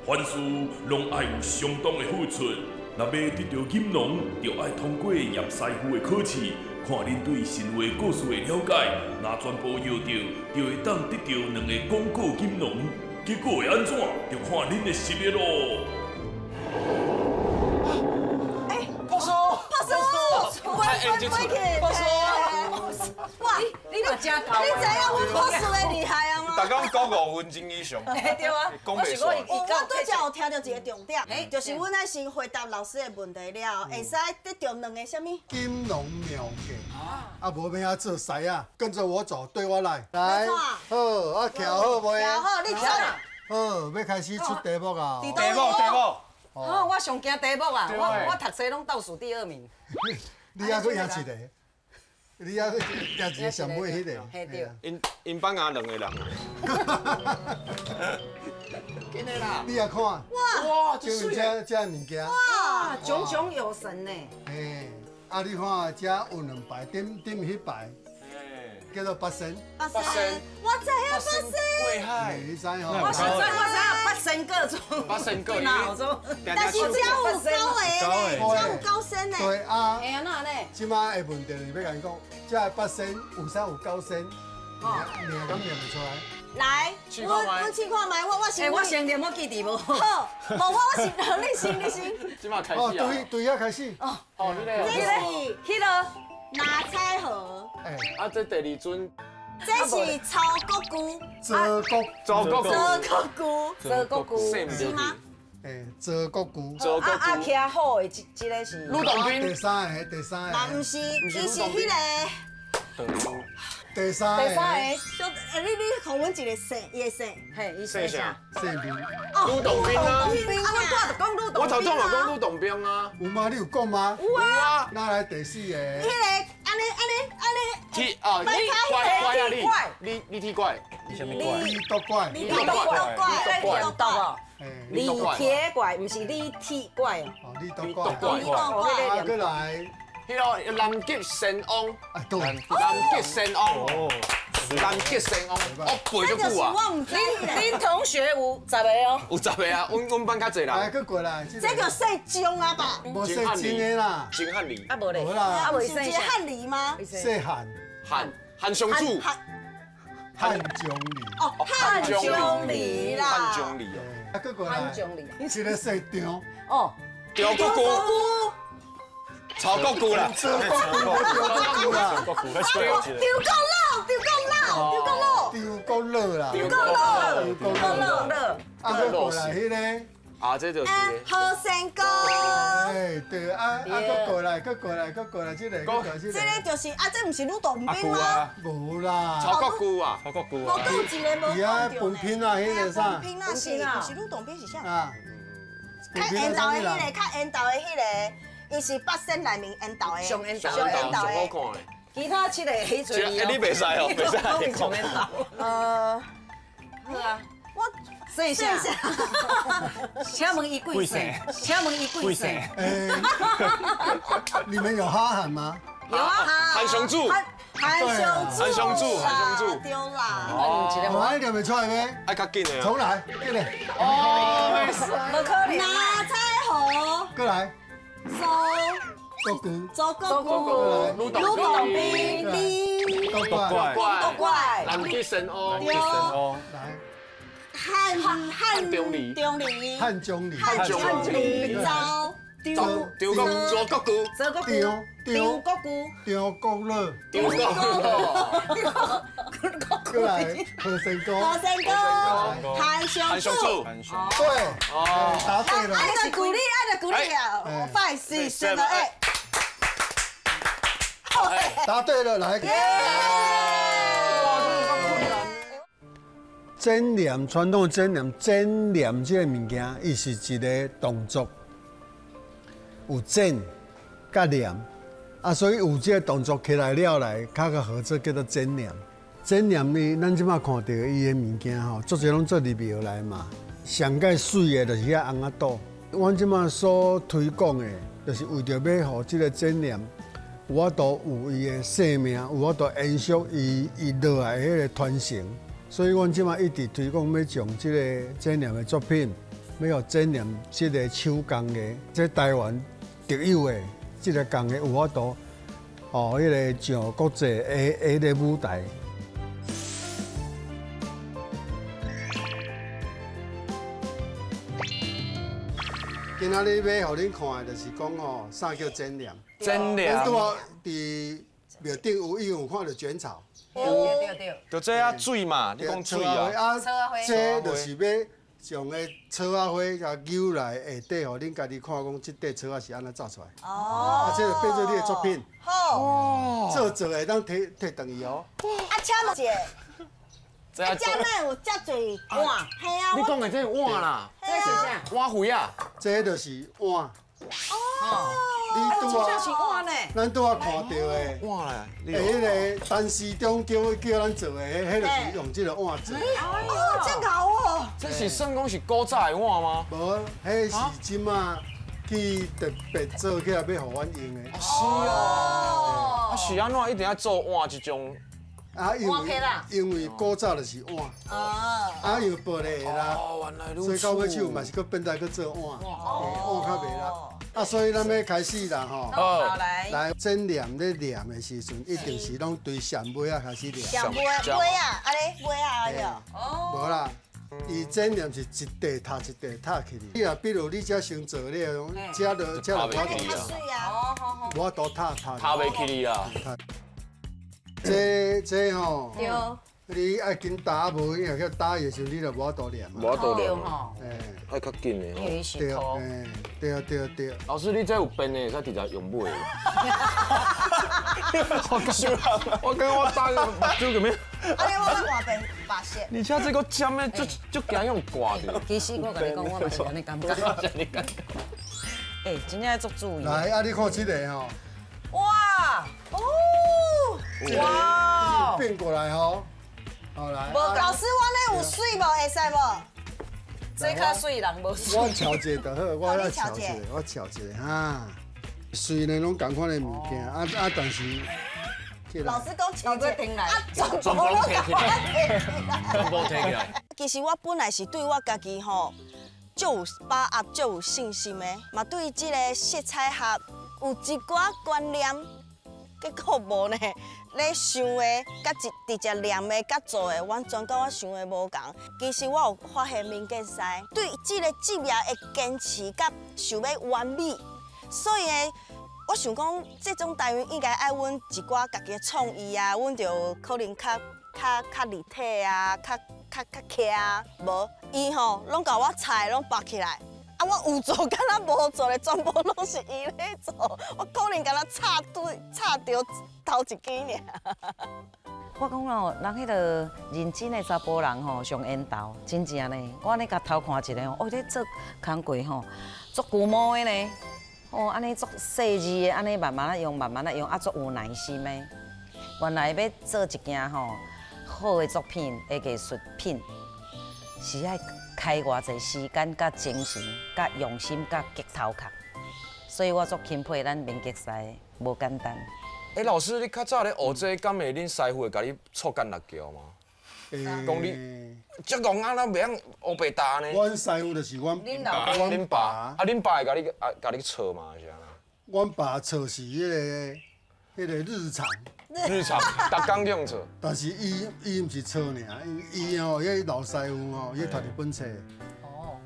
凡事拢爱有相当的付出。若欲得著锦囊，就爱通过叶师傅的考试，看恁对神话故事的了解。若全部摇著，就会当得著两个广告锦囊。结果会按怎，就看恁的实力咯。哎，博士，博士，关关关博士。哇，你嘛真够！你知影阮博士的厉害啊吗？逐工讲5分钟以上。对啊，讲袂煞。我拄才有听到一个重点，就是阮爱先回答老师的问题了，会使得著两个啥物？锦囊妙计。啊，无欲按怎做师啊，跟着我走，对我来。来，好，啊，徛好未？徛好，你走。好，欲开始出题目啊！题目，题目。哦，我上惊题目啊！我读册拢倒数第2名。你犹阁赢一个。你犹阁赢一个上尾彼个。嘿对。𪜶班牙2个人。紧的啦！你也看。哇！哇，就是这物件。哇，炯炯有神呢。嘿，啊，你看这有2排，顶顶彼排。叫做八仙。八仙，我知影八仙。过海。你知吼？我知，我知影八仙过庄。八仙过庄。但是这有9个呢，这有9仙呢。对啊。会啊，哪呢？这摆的问题就是欲共𪜶讲，这个八仙为啥有9仙？名敢念袂出来？来，阮试看觅，我先。我先念，我记伫无。好，无我先，你先，你先。这摆开始啊。哦，对对遐开始。哦。哦，你咧。这是彼个。拿彩盒。哎，啊，这第2尊，这是曹国舅。曹国舅。曹国舅。是吗？哎，曹国舅。曹国舅。啊，徛好的这个是。吕洞宾。第三个，第三个。嘛毋是，伊是彼个。第三个。第三个。哎，你予阮一个姓，伊的姓。嘿，伊姓啥？姓名。吕洞宾啊。啊，我拄仔就讲吕洞宾啊。我头拄嘛讲吕洞宾啊。有吗？你有讲吗？有啊。那来第4个。彼个，按呢按呢按呢。铁哦，你怪怪啊你，你铁怪，你啥物怪？李独怪。李独怪，李独怪。李铁怪，毋是李铁怪哦。李独怪。李独怪。啊，阁来。彼个南极仙翁。啊，对。南极仙翁。南极仙翁，我背足久啊。恁同学有10个哦。有10个啊，阮班较济人。来，阁过来。这个姓钟啊吧？无姓钟的啦。钟汉礼。啊，无咧。无啦。啊，无是汉礼吗？姓汉。汉上主。汉钟离。哦，汉钟离啦。汉钟离哦。啊，阁过来。汉钟离。这个姓张。哦。张国姑。曹国舅啦。曹国舅啦。曹国舅。张国老，张国老，张国老。张国老啦。张国老。张国老。啊，阁过来彼个。啊，这就是。何仙姑。哎，对啊，啊，阁过来，阁过来，阁过来，这个，阁过来，这个。这个就是啊，这毋是吕洞宾吗？无啦。曹国舅啊。曹国舅。无讲一个无伊啊，文凭啊，彼个啥？文凭啊，是，毋是吕洞宾是啥？啊。较缘投的彼个，较缘投的彼个，伊是八仙内面缘投的。上缘投的。上缘投的。其他7个彼阵。你袂使哦，袂使。上缘投。好啊。我。姓啥？请问伊贵姓？请问伊贵姓？你们有哈韩吗？有啊，韩雄柱，韩雄柱，韩雄柱，韩雄柱，对啦。哦，你念袂出来咩？爱较紧的。重来，紧嘞。哦，没事。无可能。拿彩虹。过来。周。周国。周国国。鲁洞宾。李。都怪。都怪。南极神欧。对。来。汉汉中里。中里。汉中里。汉中里。周。周周国周国姑。周国姑。张国姑。张国乐。张国乐。过来，何神哥。何神哥。韩雄柱。对。哦。答对了。爱的鼓励，爱的鼓励啊！Five, six, seven, eight。答对了，来。剪黏传统剪黏，剪黏这个物件，伊是一个动作，有剪佮黏，啊，所以有这个动作起来了来，较较合作叫做剪黏。剪黏呢，咱这摆看到伊的物件吼，足济拢做入庙来嘛。上盖媠的就是遐尪仔肚。阮这摆所推广的，就是为著欲予这个剪黏有法度有伊的生命，有法度延续伊伊落来彼个传承。所以，阮这摆一直推广欲将这个剪黏的作品，欲予剪黏这个手工艺，这台湾特有的这个工艺有法度，哦，彼个上国际的彼个舞台。今仔日欲予恁看的，就是讲吼，啥叫剪黏？剪黏。咱拄仔伫庙顶有已经有看著卷草。对对对。就这啊水嘛，你讲水啊。啊，这就是欲将个草仔花共扭来下底，予恁家己看讲，这块草仔是按怎做出来。哦。啊，这就变做你的作品。好。做做会当提提转去哦。啊，请问一下。啊，这哪有遮济碗？嘿啊，你讲的这碗啦，这是啥？碗灰啊，这就是碗。哦，你拄啊，是碗呢？咱拄仔看到的碗啦，迄个陈时中叫叫咱做的，彼就是用这个碗做。哦，这𠢕哦！这是算讲是古早的碗吗？无，彼是这马去特别做起来欲予阮用的。是啊，啊是按怎一定爱做碗这种？啊，因为古早就是碗，啊，因为玻璃的啦，所以到尾手嘛是阁变来阁做碗，碗较袂啦。啊，所以咱欲开始啦吼，来剪黏咧黏的时阵，一定是拢对上尾仔开始黏。上尾尾啊，按呢尾啊，对。哦。无啦，伊剪黏是一块插一块插起去。你若比如你这先做了，这就这就无法无法度插插。插袂起去啦。这吼，你爱紧打无，你若叫打的时候，你就无法度念。无法度念吼，爱较紧的吼。对，对对对。老师，你这有变的，会使直接用买。我感觉，我感觉我打个目睭咁样。啊，你我换变白色。而且这个尖的，足足惊用挂的。其实我共你讲，我嘛是按呢感觉。哎，真正足注意。来，啊，你看这个吼。哇！哦！哇！变过来吼，好来。无，老师，我呢有媠无？会使无？这较媠人无媠。我瞧一下就好，我来瞧一下，我瞧一下哈。虽然拢仝款的物件，啊啊，但是。老师讲瞧一下，啊，全部拢提起来，全部提起来。其实我本来是对我家己吼，足有把握、足有信心的，嘛对这个色彩学有一寡观念。结果无呢，咧想的，佮直接念的，佮做的，完全佮我想的无仝。其实我有发现民建师对这个职业的坚持，佮想欲完美，所以呢，我想讲这种单元应该爱阮一寡家己的创意啊，阮就可能较立体啊，较徛，无伊吼拢共我裁拢绑起来。啊，我有做，敢若无做咧，全部拢是伊咧做，我可能敢若插对插著头一支尔。我讲哦，人彼个认真的查埔人吼，上缘投，真正呢。我按呢共偷看一下吼，哦，咧做工课吼，足龟毛的呢，哦，按呢足细致的，按呢慢慢仔用，慢慢仔用，啊，足有耐心的。原来欲做一件吼好的作品的艺术品，是爱开偌济时间、佮精神、佮用心、佮激头壳，所以我足钦佩咱民吉师，无简单。欸，老师，你较早咧学这个，敢会恁师傅会共你错干六桥吗？讲你这戆啊，咱袂晓乌白答呢？阮师傅就是阮阮爸，啊，恁爸会共你啊，共你错吗？是按怎？阮爸错是彼个日常。日常，逐工用错。但是伊毋是错尔，伊吼，彼老师傅吼，伊读日本册。哦。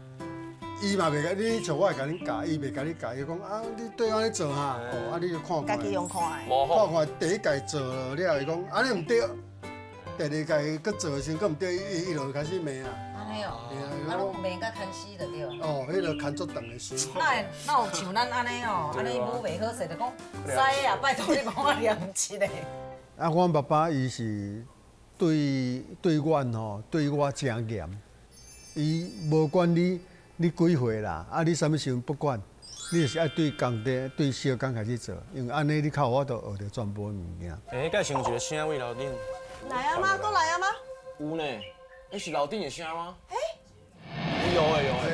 伊嘛袂共你，像我会共恁教，伊袂共你教，伊讲啊，你对按呢做哈，哦，啊你就看看。家己用看。看看第一届做了了，伊讲按呢毋对。第二届阁做的时阵，阁毋对，伊就开始骂啊。按呢哦，啊，拢骂甲牵死就对。哦，彼个牵足长的时。哪有像咱按呢哦，按呢舞袂好势，就讲师啊，拜托你帮我念一个。啊，阮爸爸伊是对阮吼，对我真严。伊无管你几岁啦，啊，你啥物时阵不管，你就是爱对工地、对小工开始做，因为按呢你较有法度学著全部的物件。欸，敢是有一个声位楼顶。来啊吗？阁来啊吗？有呢，彼是楼顶的声吗？欸，有的有的。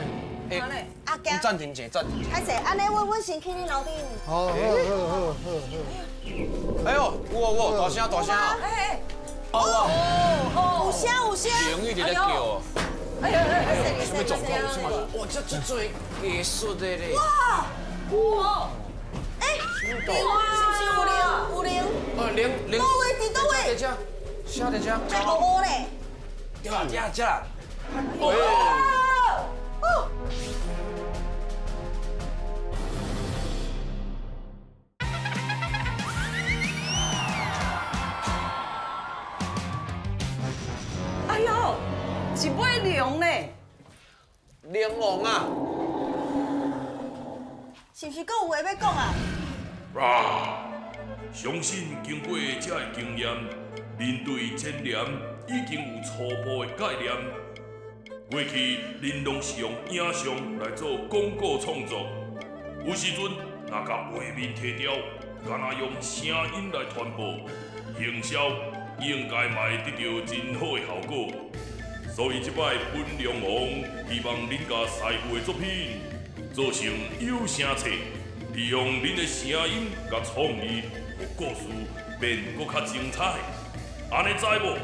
欸，阿健，暂停者，暂停。歹势，按呢，阮先去恁楼顶。好，好，好，好，好。哎呦，有有，大声大声。哎哎。哦哦，有声有声。龙一直咧叫。哎呦哎呦，什么状况？什么？哇，这这做艺术的咧。哇！哇！哎，是不是有灵？有灵。哦，灵灵。佗位伫佗位？伫遮。啥伫遮？在乌乌咧。对啊，遮遮啦。哦。哎呦，一尾龙咧！龙王啊！是毋是阁有话欲讲啊？啊！相信经过这个经验，恁对剪黏已经有初步的概念。过去恁拢是用影像来做广告创作，有时阵若共画面提掉，干焦用声音来传播行销，应该嘛会得到真好的效果。所以这摆本龙王希望恁共师傅的作品做成有声册，利用恁的声音佮创意，予故事变阁较精彩。按呢知无？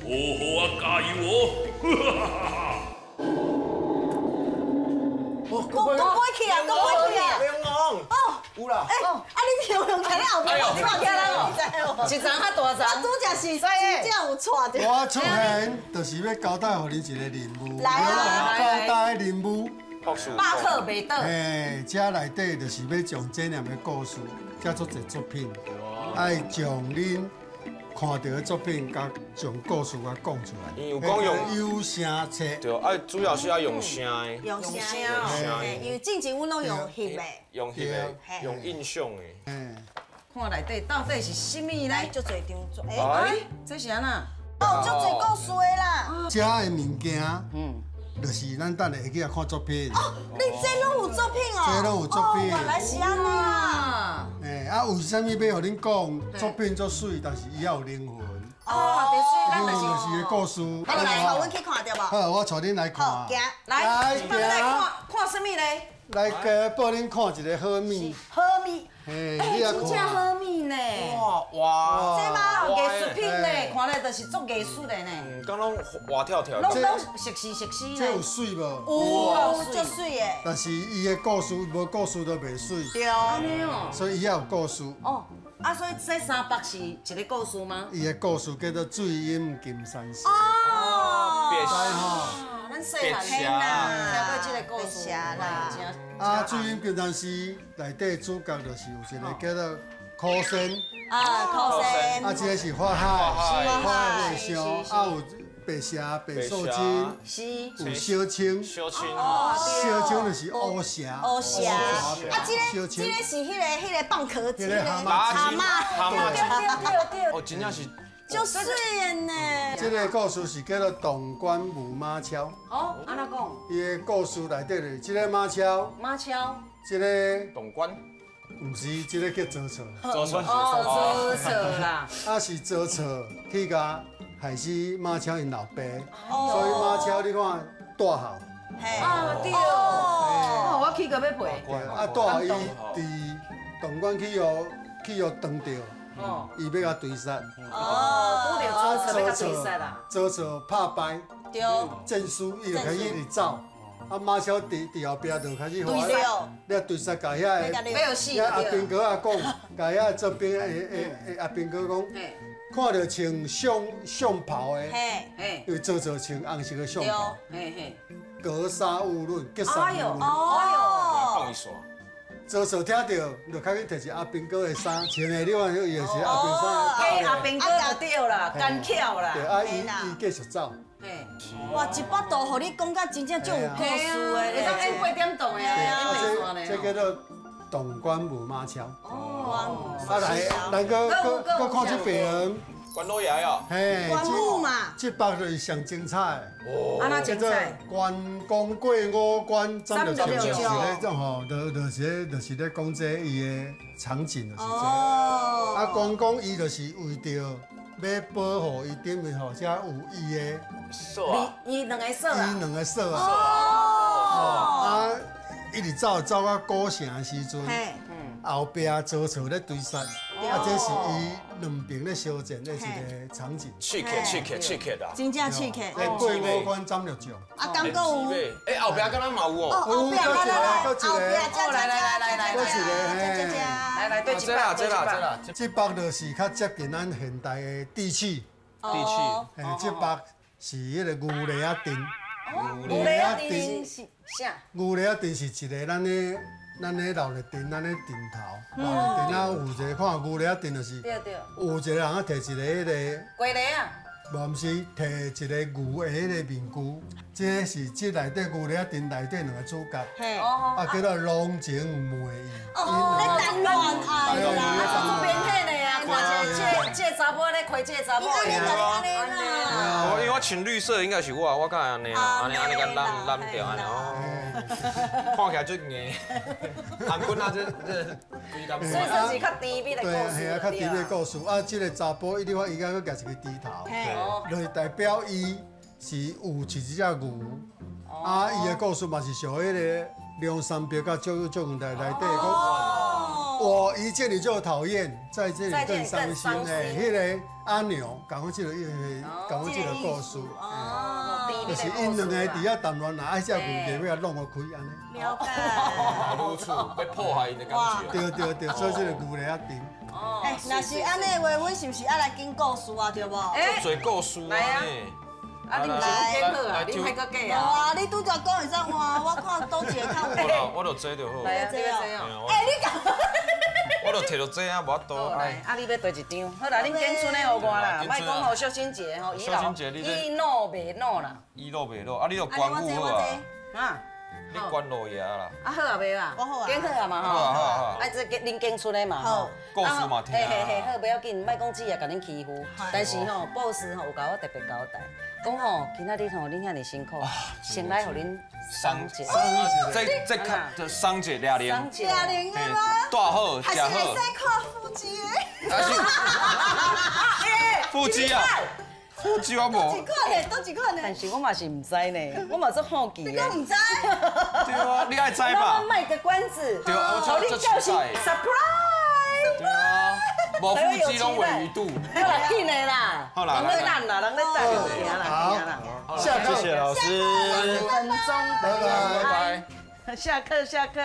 好好啊，加油哦！哈哈哈哈！阁飞起啊，阁飞起啊！龙王哦，有啦。欸，啊你用用起咧后壁，我带起来哦，你知无？一层较大层。我拄则是真正有带著。我出现就是欲交代予恁一个任务。来啊！交代任务。百克袂倒。嘿，这内底就是欲将这两个故事，遮做一个作品，爱将恁看到的作品，共将故事共讲出来。有讲用有声册。对，啊，主要是爱用声的。用声哦，因为进前阮拢用翕的。用翕的，用印象的。看内底到底是啥物呢？足济张纸。哎，这是按怎？哦，足济故事的啦。遮的物件，就是咱等下会去来看作品。哦，你这拢有作品哦？这拢有作品。原来是按呢啦。哎，啊，为啥物欲予恁讲作品足媠，但是伊也有灵魂。哦，灵魂就是个故事。啊，来，予阮去看著无？好，我带恁来看。好，行，来，这摆来看看啥物咧？来，报恁看一个好物。好物。嘿，你也看。真正好物呢。哇哇！这嘛艺术品呢，看来就是足艺术的呢。敢拢活跳跳。拢拢熟似熟似呢。这有媠无？有，足媠的。但是伊的故事无故事都袂媠。对。按呢哦。所以伊也有故事。哦，啊，所以这300是一个故事吗？伊的故事叫做《水隐金山寺》。哦。别吼。咱细汉听过这个故事啦。啊，水隐金山寺内底主角就是有一个叫做苦仙。啊，苦仙。啊，这个是法海，法海和尚，啊有白蛇、白素贞，是，有小青，小青，小青就是乌蛇，乌蛇。啊，这个这个是彼个蚌壳子，蛤蟆，蛤蟆，对对对。哦，真正是。足媠的呢。这个故事是叫做《潼关舞马超》。哦，按怎讲？伊的故事内底就是这个马超。马超。这个潼关。毋是，这个叫曹操。曹操。哦，曹操啦。啊，是曹操去共害死马超𪜶老爸，所以马超你看大号。啊对。哦，我起个欲陪。啊，大号伊伫潼关去予去予断掉，伊欲共追杀。哦，拄著曹操欲共追杀啦。曹操拍败，战输，伊就开始一直走。啊，马超伫后壁就开始追杀，咧追杀，共遐个遐阿兵哥仔讲，共遐做兵的的阿兵哥讲，看著穿上袍的，因为曹操穿红色的上袍，格杀勿论，格杀勿论。放一煞。曹操听著，就赶紧提一阿兵哥的衫，穿的你看，伊就是阿兵衫。给阿兵哥就对啦，奸巧啦。对，啊，伊继续走。哇，一百度，予你讲甲真正足有故事的，会当演8点档的啊，演袂煞呢。这叫做潼关舞马超。哦。啊来，咱阁阁阁看这边。关老爷哦。嘿。关羽嘛。这幅就是上精彩的。哦。按怎精彩？关公过五关斩六将，就是咧种吼，就是咧讲这伊的场景就是这。哦。啊，关公伊就是为著欲保护伊顶面吼，才有伊的锁啊，伊两个锁啊，伊两个锁啊。哦。啊，一直走走到古城的时阵，后壁曹操咧追杀，啊，这是伊两边咧相战的一个场景。刺客，刺客，刺客啦！真正刺客。过五关斩六将。啊，敢阁有？哎，后壁敢若嘛有哦。后壁来来来，后壁来来来来来，来来对这啦这啦这啦。这幅就是较接近咱现代的地契。地契。嘿，这幅是彼个牛犁仔阵。牛犁仔阵是啥？牛犁仔阵是一个咱的。咱咧闹热阵，咱咧阵头，闹热阵啊，有一个看牛犁仔阵就是，有一个人啊提一个彼个，龟犁啊，无毋是提一个牛的彼个面具，这是这内底牛犁仔阵内底两个主角，啊叫做龙井梅伊。哦，咧谈恋爱啦，啊，足明显的啊，看这这查某咧开这查某。安尼安尼啦。因为我穿绿色应该是我，我敢会按呢啊，按呢按呢共揽揽掉按呢哦。看起来足硬，韩军啊，这规工。所以说是较甜蜜的故事。对，系啊，较甜蜜的故事。啊，这个查埔伊你看伊敢阁举一个猪头，就是代表伊是有饲这只牛。啊，伊的故事嘛是属彼个梁山伯佮赵赵元内底讲。我一见你就讨厌，在这里更伤心。哎，彼个阿牛讲这个，讲这个故事。就是𪜶两个伫遐谈恋爱，啊，这牛就欲弄予开按呢。了解。愈厝欲破坏𪜶的感觉。对对对，所以这个牛犁仔阵。哎，若是按呢话，阮是毋是爱来讲故事啊？对无？足济故事来啊！啊，你毋是讲好啊？你莫阁假啊！无啊，你拄则讲会使换，我看佗一个较有。我就这就好。来啊，这哦。哎，你讲。我就提著这啊，无法度。来，啊，你欲对一张，好啦，恁拣春的予我啦，莫讲吼，小心节吼，伊老袂老啦。伊老袂老，啊，你就关羽好啊。啊。你关老爷啦。啊好啊，袂啦，拣好啊嘛吼。好啊。啊，这恁拣出的嘛吼。故事嘛听。嘿嘿嘿，好，不要紧，莫讲姊也共恁欺负。但是吼，博士吼有共我特别交代，讲吼，今仔日吼恁遐尔辛苦，先来予恁赏一下。这这赏一下俩零。俩零的吗？大好，食好。还是会使看腹肌的。腹肌啊！腹肌我无。几款的，都几款的。但是我嘛是毋知呢，我嘛足好奇的。你讲毋知？对啊，你爱知吧？我卖个关子。对啊，我你叫是 surprise。对啊，无腹肌拢鲔鱼肚。好啦，紧的啦。好啦，人咧等啦，人咧等，行啦，行啦。好，下课。谢谢老师。10分钟，拜拜。下课，下课。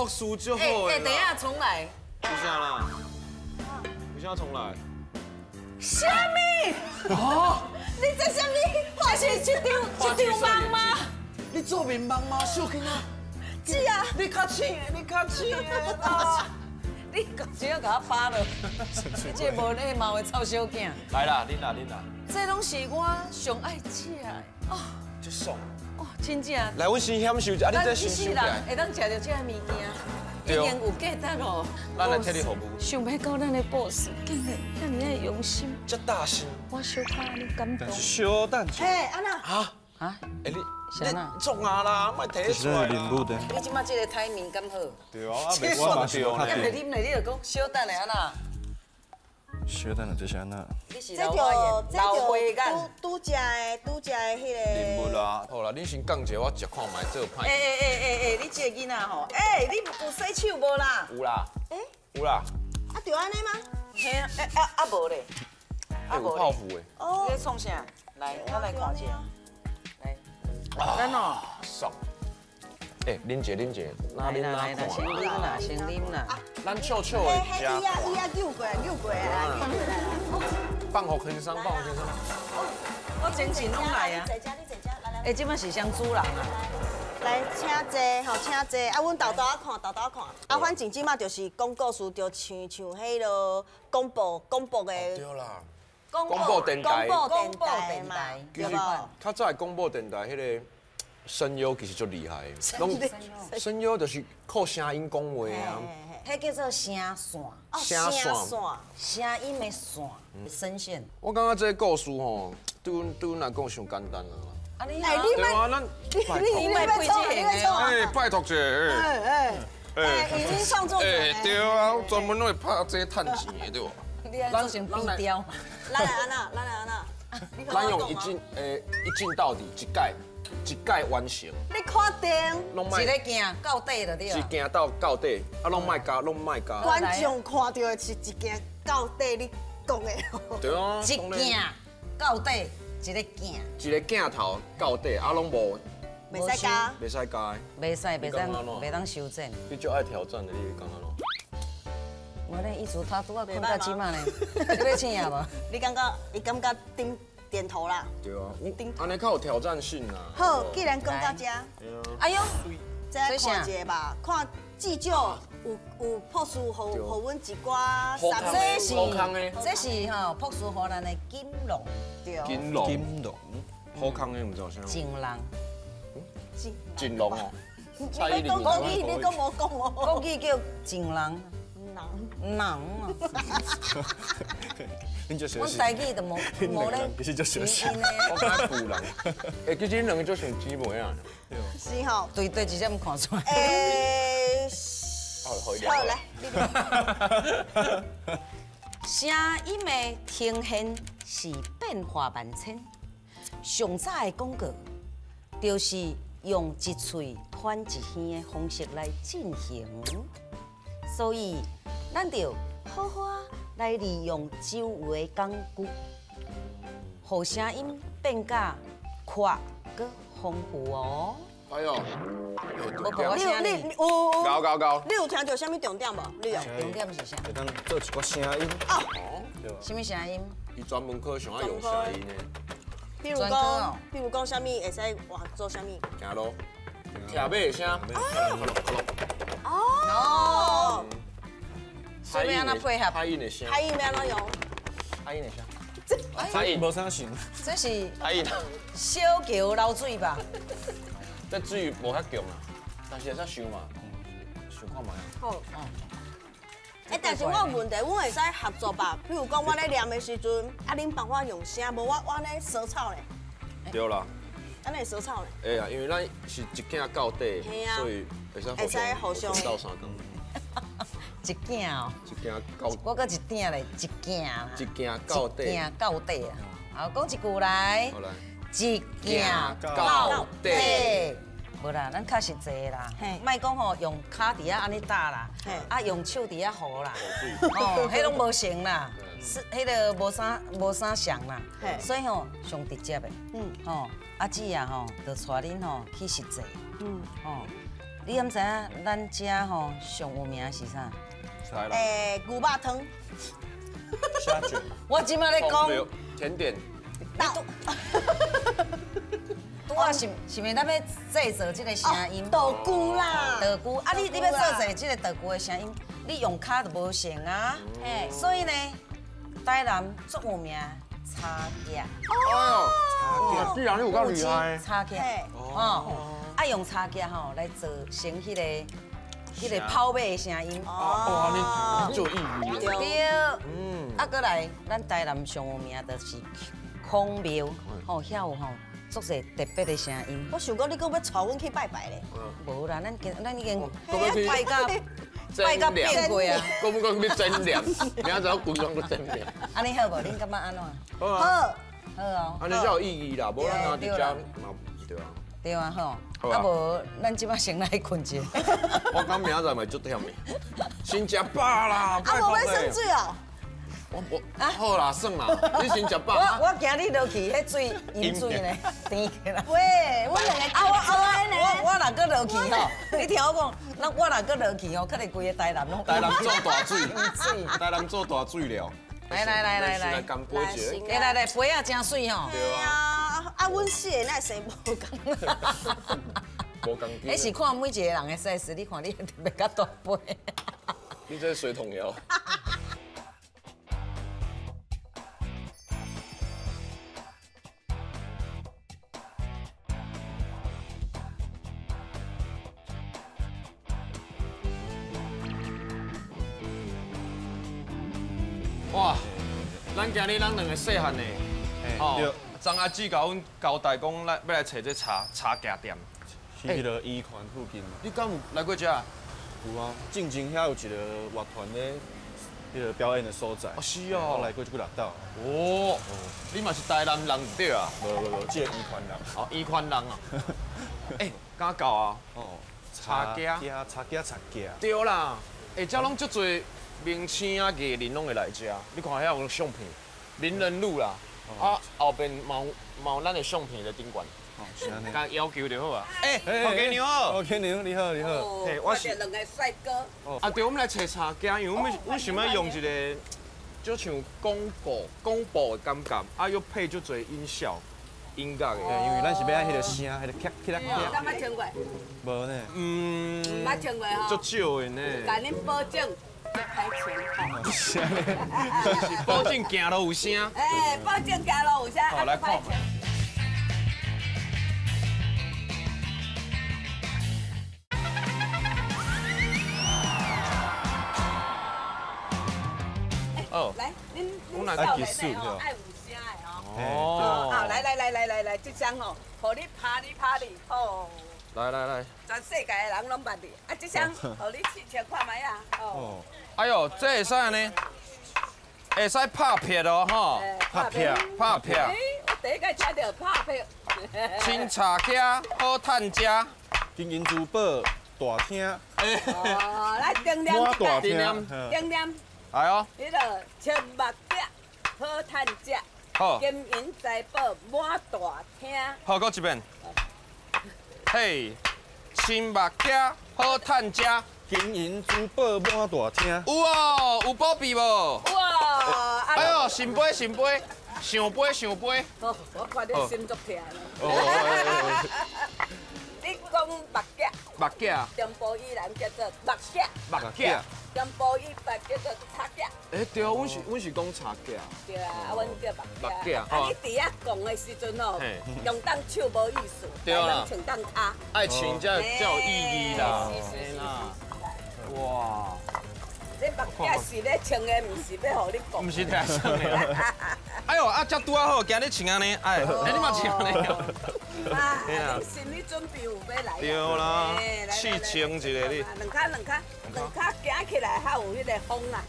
输就好。哎，等一下重来。为啥啦？为啥重来？啥物？啊？你这啥物？这是这张网吗？你做面网吗，小囡仔？是啊。你较浅，你较浅啊！你你只要共我扒落，你这无礼貌的臭小囝。来啦，恁啦恁啦。这拢是我上爱食的哦。这爽。哦，真正。来，阮先享受一下，啊，你这先一世收起来。人会当食著这个物件，已经有价值哦。咱来替你服务。想欲到咱的 boss 竟然遐尔仔用心，这大心。我小可按呢感动。小等嘿，安那？啊啊！欸你啥啦？创啊啦，莫提出来啦。你这马这个台面敢好？对啊，我嘛是还袂啉咧，你就讲小等下按怎？小等下这是按怎？你是这老花就眼，老花眼。拄拄食的，拄食的彼个。人物啦，好啦，恁先讲一下，我食看觅做歹。欸欸欸欸欸，你这个囡仔吼，欸，你有洗手无啦？有啦。欸？有啦。啊，就按呢吗？嘿啊，欸啊啊无咧，啊有泡芙的。哦。你咧创啥？来，咱来看一下。来，咱哦。爽。欸，啉一下，啉一下，哪啉哪看。先啉啦，先啉啦。咱笑笑的食。伊啊伊啊，救过来，救过来，放予轻松，放予轻松。我精神拢来啊。你坐这，你坐这，来来。欸，这摆是啥主人啊？来，请坐，吼，请坐。啊，阮豆豆仔看，豆豆仔看。啊，反正这马就是讲故事，就像像彼落广播广播的。对啦。广播电台。广播电台嘛，其实较早的广播电台彼个声优其实足厉害的，拢声优就是靠声音讲话啊。彼叫做声线。声线。声音的线，声线。我感觉这个故事吼，对阮来讲伤简单啊。啊你，欸你对啊，咱你你别错，你别错。哎，拜托者。哎哎，已经创作者。哎，对啊，我专门拢会拍这趁钱的，对无？你爱做成冰雕。咱来按怎？咱来按怎？咱用一镜，一镜到底，一届一届完成。你看定。一个镜到底就对。一镜到底，啊，拢莫加，拢莫加。观众看到的是一镜到底，你讲的。对啊。一镜到底，一个镜。一个镜头到底，啊，拢无。袂使加。袂使加的。袂使，袂使，袂当修正。你足爱挑战的，你感觉喏？无咧，意思他拄仔困到这马呢，你欲醒啊无？你感觉？伊感觉点点头啦？对啊，按呢较有挑战性啦。好，既然讲到这，哎呦，这来看一下吧，看至少有朴树予阮一寡三这是这是吼朴树予咱的金龙。对。金龙。金龙。好康的，毋知有啥？金龙。金龙哦。你讲国语，你讲无讲无？国语叫金龙。人啊！阮台语就无无咧，其实就小心的。我感觉旧人，欸，其实恁两个足像姊妹啊。是吼。对对，直接毋看出来。欸，好，好来。声音的呈现是变化万千。上早的广告，就是用一喙传一耳的方式来进行，所以。咱就好好来利用周围的工具，予声音变甲阔阁丰富哦。哎呦，无讲我声你有高高高。你有听到啥物重点无？你有。重点是啥？会当做一寡声音。哦。啥物声音？伊专门科上爱用声音的。比如讲，啥物会使换做啥物？行路，骑马的声。哦。所以欲按怎配合？拍音的声。拍音欲按怎用？拍音的声。拍音无啥像。这是拍音。小桥流水吧？这水无遐强啦，但是会使想嘛，想看觅啊。好。欸，但是我有问题，阮会使合作吧？比如讲，我咧念的时阵，啊，恁帮我用声，无我按呢舌草咧。对啦。按呢舌草咧。会啊，因为咱是一镜到底，所以会使互相斗相共。一镜哦，一镜到，我阁一鼎咧，一镜啦，一镜到底，一镜到底啊！好，讲一句来，一镜到底。无啦，咱较实际啦，莫讲吼用跤伫遐按呢打啦，啊用手伫遐糊啦，哦，彼拢无成啦，是彼个无啥像啦，所以吼上直接的，吼，阿姊啊吼，就带恁吼去实际，吼，你敢知影咱遮吼上有名是啥？欸，牛肉汤。虾卷。我这马咧讲甜点。拄仔是是毋是咱欲制作这个声音？道具啦。道具啊！你欲做这个道具的声音，你用跤就无成啊。所以呢，台南足有名柴夹。哦，茶夹，既然你有够厉害。柴夹，哦，啊用柴夹吼来做成彼个跑马的声音。哦，你做意义。对。啊，阁来，咱台南上有名就是孔庙，吼，遐有吼足济特别的声音。我想讲，你阁欲带阮去拜拜咧？无啦，咱已经拜甲拜甲变过啊。阁欲讲欲真凉，明仔载规工阁真凉。按呢好无？恁感觉按怎？好。好哦。按呢才有意义啦，无咱若伫遮嘛对啊。对啊，吼。啊无，咱这摆先来睏一下。我感觉明仔载嘛足忝的，先食饱啦。啊，无欲耍水哦。我好啦，算啦，你先食饱。我惊你落去，彼水饮水呢，甜起来。喂，我两个啊，我若阁落去吼，你听我讲，那我若阁落去吼，可能规个台南拢。台南做大水，台南做大水了。来来来来来，干杯一下。来来来，杯仔真水吼。对啊，啊，阮四个哪会生无仝？无仝。彼是看每一个人的 size，你看你特别较大杯。你这水桶腰。哇，咱今日咱两个细汉的，哦，张阿姊共阮交代讲，咱欲来揣这柴夹店，是彼个伊泉附近。你敢有来过遮？有啊，进前遐有一个乐团咧，彼个表演的所在。哦，是哦。我来过这几若道。哦，你嘛是台南人对啊？无无无，这个伊泉人。哦，伊泉人啊。欸，敢到啊？哦，柴夹，柴夹，柴夹。对啦，欸，遮拢足济。明星啊，艺人拢会来遮。你看遐有相片，名人录啦。啊，后边嘛有咱的相片在顶悬。共要求就好啊。欸，郝家娘好。郝家娘，你好，你好。嘿，我是两个帅哥。啊，对，我们来揣柴夹，因为阮想欲用一个，就像广播的感觉，啊，又配足济音效、音乐的。因为咱是欲爱彼个声，彼个咔咔咔。敢捌穿过？无呢。捌穿过吼。足少的呢。共恁保证。歹穿，是保证行路有声。哎，保证行路有声。好，来看。哦，来，恁少年的吼，爱有声的吼。哦。好，来来来来来来，这双吼，予你拍你拍你，吼。来来来，全世界的人拢捌你，啊，这双，予你试穿看觅啊，哦。哎呦，这会使按呢？会使拍撇哦，吼。拍撇，拍撇。欸，我第一摆听著拍撇。新柴屐好趁食，金银珠宝大厅。哦，来顶念，大厅，顶念。来哦。彼个穿目镜好趁食，好。金银财宝满大厅。好，阁一遍。嘿，穿目镜好趁食，金银珠宝满大厅。有哦，有保庇无？有哦。哎呦，圣杯圣杯，上杯上杯。好，我看你心足痛。你讲目镜。目镜。中部以南叫做目镜。目镜。中部以北叫做柴镜。欸，对，阮是讲柴镜。对啊，啊，阮叫目镜。啊，你伫遐讲的时阵吼，用当手无意思，对啦，穿当跤。爱穿才有意义啦。是是是。哇！这目镜是咧穿的，毋是欲予你讲。毋是听穿的。哎呦，啊，这拄仔好，今日穿按呢，哎，你嘛穿按呢？啊，你心理准备有欲来？对啦，试穿一下你。两跤行起来较有彼个风啊。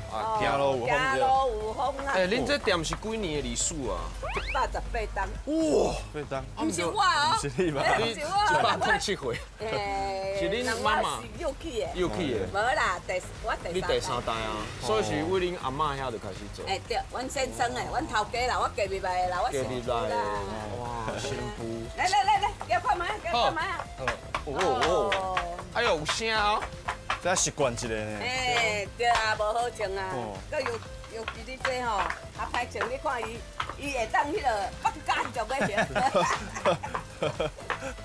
啊，行路有风。行路有风啊！欸，恁这店是几年的历史啊？118冬。哇，八冬。毋是我哦，是你吧？你107岁。是恁妈妈。是又起的。又起的。无啦，我第三代。你第三代啊，所以是为恁阿嬷遐就开始做。欸对，阮先生的，阮头家啦，我隔壁来的啦，我隔壁来的。哇，新妇。来来来来，加看觅，加看觅啊！哦哦，哎呦，有声哦。这习惯一下呢。欸，对啊，无好穿啊。阁尤其你这吼，较歹穿，你看伊，伊会当彼个不甘就欲穿。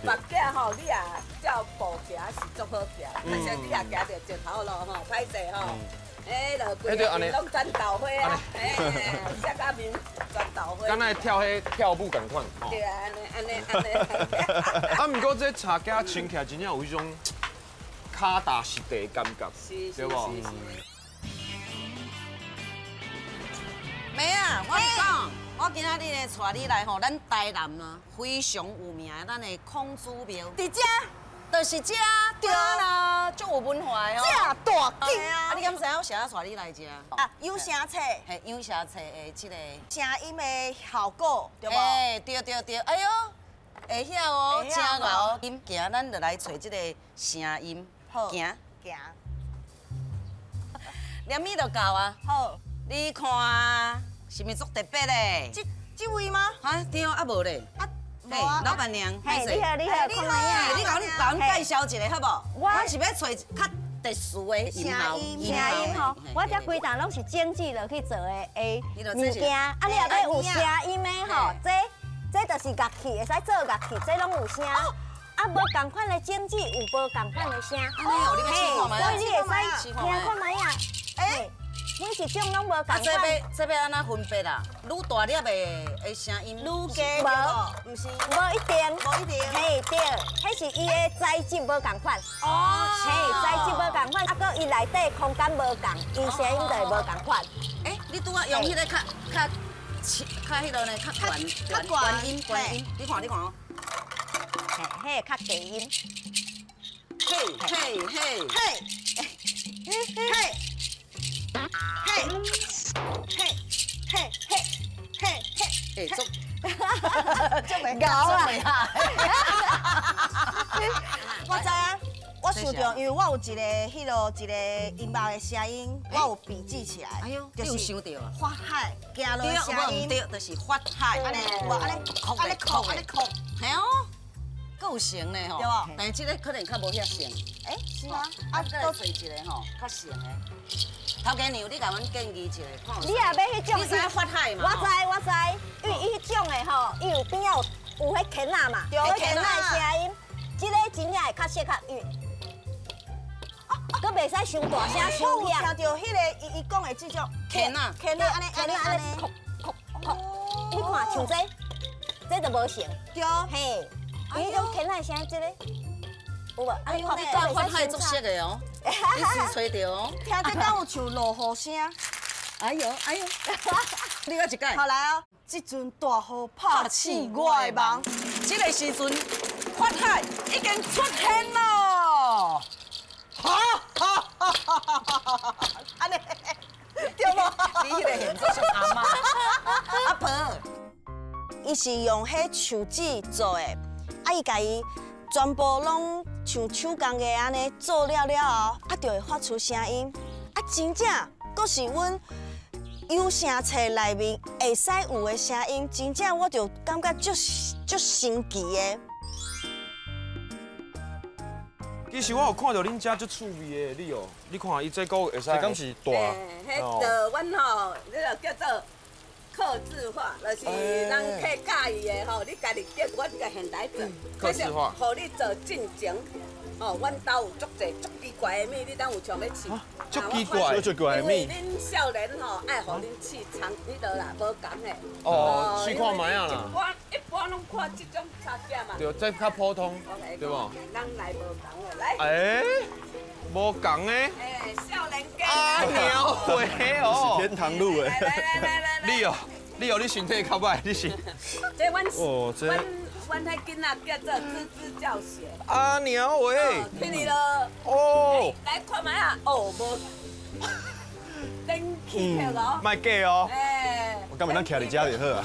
目镜吼，你也照步行是足好行，但是你也行著石头路吼，歹势吼。哎，就规个拢战斗花啊！哎，写甲面战斗花。敢若跳彼跳舞仝款。对啊，按呢按呢按呢。啊，毋过这柴仔穿起来真正有彼种跤踏实地的感觉，对无？妹啊，我讲，我今仔日咧带你来吼，咱台南啊非常有名的咱的孔子庙。伫遮。就是这，对啦，足有文化的哦。这大景啊！你敢知影我啥带你来这？啊，有声册，嘿，有声册的这个声音的效果，对无？哎，对对对，哎呦，会晓哦，真𠢕哦。音行，咱就来揣这个声音，行行。连米就到啊。好，你看，是毋是足特别的？这位吗？哈，对，啊无咧。嘿，老板娘，嘿，你好，你好，你好，你共你共阮介绍一下好无？我是欲揣较特殊的声音，声音吼，我这规档拢是精致落去做的物件，啊，你若欲有声音的吼，这就是乐器，会使做乐器，这拢有声。啊，无仝款的精致，有无仝款的声。所以你会使听看觅啊。哎。每一种拢无仝款。这欲按怎分别啊？愈大粒的声音，愈低无，毋是，无一定，无一定。嘿，对，彼是伊的材质无仝款。哦。嘿，材质无仝款，啊，阁伊内底空间无仝，伊声音就会无仝款。欸，你拄仔用彼个较较较彼落呢，较悬悬音悬音，你看你看哦。嘿，较低音。嘿嘿嘿嘿嘿。嘿，嘿，嘿，嘿，嘿，嘿，哎，足，足袂𠢕啊！我知啊，我想著，因为我有一个彼落一个音乐的声音，我有笔记起来。哎呦，你有想著啊？法海行路的声音，对，就是法海。按呢，有按呢，按呢哭，按呢哭，嘿哦，阁有成呢吼。对无？但是这个可能较无遐成。哎，是吗？啊，阁揣一个吼，较成的。头家娘，你共阮建议一下，你若欲彼种，你知影法海嘛？我知，我知，因为伊彼种的吼，伊有边仔有彼鉗仔嘛，对，鉗仔的声音，这个真正会较适合伊。阁袂使伤大声，伤响。听著彼个伊伊讲的这种鉗仔，鉗仔按呢按呢按呢，哭哭哭。你看像这，这就无成。对，嘿，伊彼种鉗仔的声音，这个有无？哎呦，你讲法海足熟的哦。你是揣著哦，听这敢有像落雨声？哎呦哎呦，你阁一摆。好来哦，这阵大雨拍醒我的梦，这个时阵法海已经出现咯！哈哈哈哈哈哈！按呢，对无？你彼个现做像阿嬷、阿婆。伊是用彼树脂做的，啊，伊共伊全部拢。像手工艺按呢做了了后，啊，就会发出声音，啊，真正阁是阮有声册内面会使有的声音，真正我就感觉足足神奇的。其实我有看到恁遮足趣味的，你哦，你看伊这个会使，这敢是大？彼就阮吼，这个叫做客制化，就是人客佮意的吼，你家己叫，阮家现代做，客制化，予你做进前，哦，阮兜有足济足奇怪的物，你当有想欲试？足奇怪，足奇怪的物。因为恁少年吼爱予恁试尝彼落啦，无仝的。哦，试看觅啊啦。一般拢看这种插件嘛。对，这较普通，对无？咱来无仝的，来。哎，无仝的。哎，少年家。啊鸟回哦。是天堂路的。来来来来来。你哦，你哦，你身体较歹，你是。这阮阮彼囡仔叫做吱吱叫学。啊鸟喂。听你咯。哦。来看觅啊，哦无。登起来咯。莫假哦。哎。我敢袂当徛伫遮就好啊。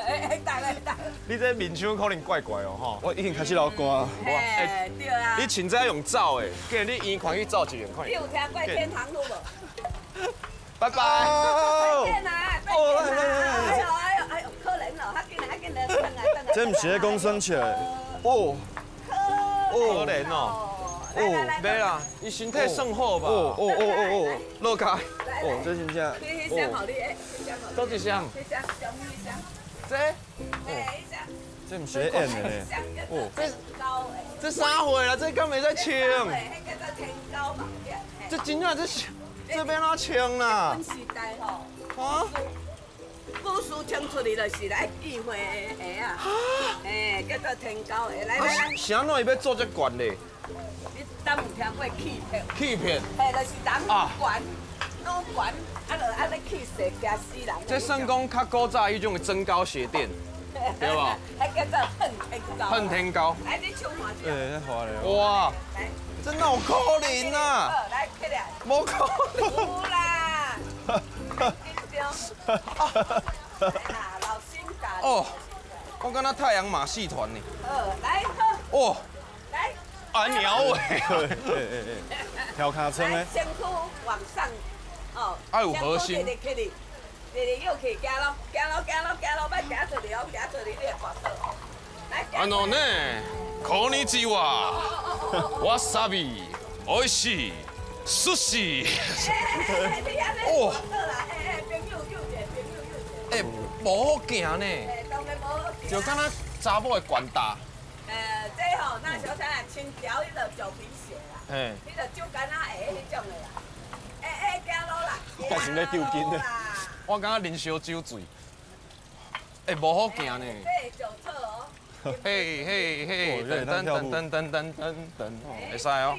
哎，等来等。你这面相可能怪怪哦，吼。我已经开始流汗。哎，对啊。你穿这用走的，既然你圆款去走一遍看。你有听过天堂路无？拜拜。再见啊！再见啊！哎呦哎呦哎呦，可怜哦，较紧来，较紧来，转来转来。这毋是咧讲耍笑的哦。可怜哦。哦，袂啦，伊身体算好吧？哦哦哦哦哦，落开。哦，这真正。彼箱予你，彼箱。佗一箱？彼箱，上彼箱。这？嘿，彼箱。这。这毋是咧演的呢。哦，这啥货啦？这敢袂使穿？这真正这是这欲按怎穿啦？时代吼，啊？古书穿出去就是来忌讳的鞋啊，嘿，叫做天狗鞋。来来来，是按怎伊欲做这悬咧？你敢有听过气魄？气魄，嘿，就是人悬，愈悬，啊，就按呢气势惊死人。这算讲较古早彼种的增高鞋垫，对无？彼叫做恨天高。恨天高。来，你手看者。欸，这咧。哇，这哪有可能啊？来，起来。无可能。有啦。紧张。老心肝。哦，我敢若太阳马戏团呢。来好。哦。来。啊，鸟尾。跳尻川的。身躯往上，哦。啊，有核心。直直又去行路，行路，行路，行路，欲行出去哦，行出去你会跋倒。来。あのね、こんにちは。わさび、おいしい、寿司。哦。欸，无好行呢。就敢若查某的悬大。这吼，那小啥清朝彼个橡皮鞋啦，彼个手竿仔鞋彼种的啦。欸欸，行路啦。开始咧丢筋咧。我感觉啉烧酒醉。欸，无好行呢。这会上错哦。嘿嘿嘿，噔噔噔噔噔噔噔噔，会使哦。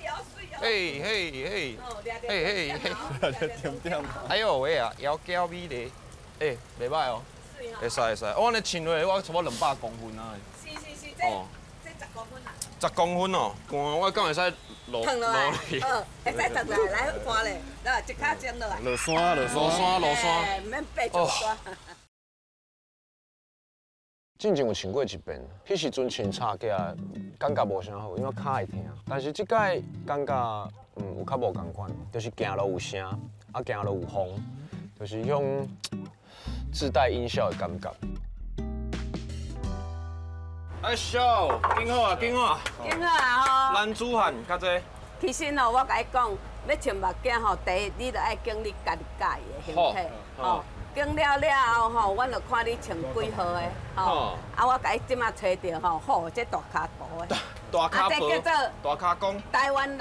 嘿嘿嘿，嘿嘿嘿，点点。哎呦喂啊，窈窕美丽，欸，袂歹哦。会使会使，我按呢穿落，我差不多200公分啊。是是是，这10公分啊。10公分哦，我敢会使落落去。好，会使脱落来，来看咧，来一跤钟落来。落山落山落山。毋免爬上山。进前有穿过一遍，彼时阵穿插架，感觉无啥好，因为跤会疼。但是这摆感觉有较无仝款，就是行路有声，啊行路有风，就是彼种自带音效的感觉。哎，秀，紧好啊，紧好啊，紧好啊吼！男子汉较济。其实哦，我共你讲，欲穿目镜吼，第一你著爱拣你家己佮意的形体，吼。拣了了后吼，阮就看你穿几号的，吼。啊，我共你这马揣著吼，好，这大跤步的。大跤步。这叫做大跤公。台湾人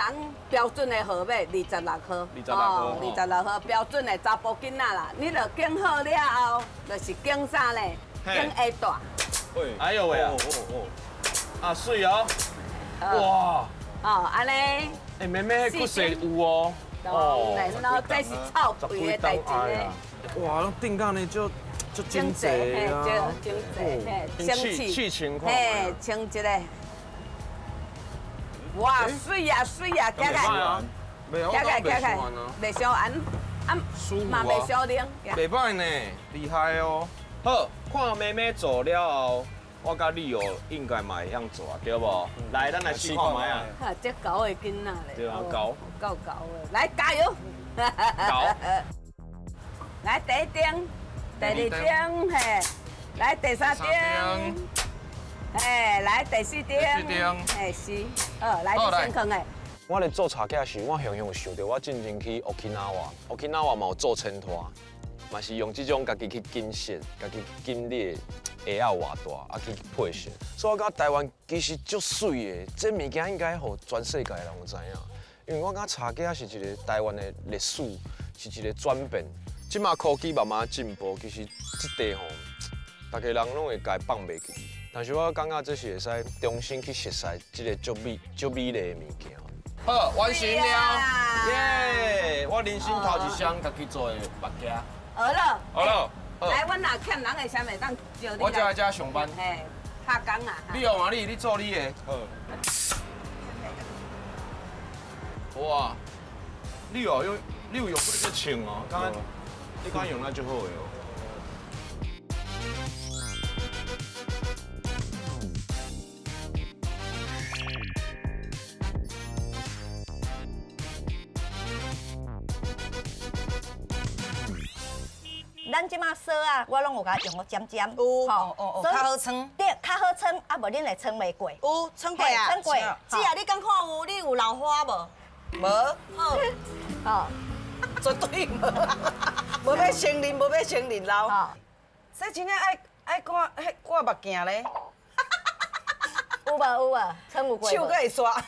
标准的号码26号。26号。26号标准的查埔囡仔啦，你著拣好了后，就是拣啥咧？拣鞋带。哎呦喂啊！啊，水哦！哇！哦，按呢。哎，妹妹，彼骨势有哦。哦。然后这是臭肥的代志咧。哇，拢顶到呢，就精致啊！精致，嘿，生气，气情况。嘿，穿一个。哇，水啊水啊，行来，行来行来，袂伤按，啊，嘛袂伤冷。袂歹呢，厉害哦。好，看妹妹做了后，我佮你哦，应该嘛会晓做啊，对无？来，咱来试看觅啊。哈，这猴的囡仔咧。对啊，猴。够猴的，来加油！猴。来第一顶，第二顶，嘿，来第三顶，嘿，来第四顶，嘿是，好，来你先囥的。我咧做茶架时，我雄雄有想到我进前去 Okinawa，Okinawa 嘛有做千拖，嘛是用这种家己去紧线，家己紧你的鞋仔偌大，啊去配色。所以我感觉台湾其实足媠的，这物件应该予全世界人有知影。因为我感觉茶架是一个台湾的历史，是一个转变。这马科技慢慢进步，其实这块吼，大家人拢会共放袂记。但是我感觉这是会使重新去熟悉这个足美、足美丽的物件。好，完成了，耶！我人生头一双家己做的目镜。学了。学了。来，阮若欠人的，啥会当招你？我才来遮上班。嘿，拍工啊。你用啊，你做你的。好。哇，你哦用，你有用过这个枪哦？刚刚。你敢用那就好的哦。咱这马锁啊，我拢有共用个尖尖，有，哦，较好撑，对，较好撑，啊无恁会撑袂过。有撑过啊，撑过。姊啊，你敢看有？你有老花无？无。好，好。绝对无，无欲承认，无欲承认老。这真正爱爱挂，彼挂目镜咧。有无有无？撑有过？手阁会刷。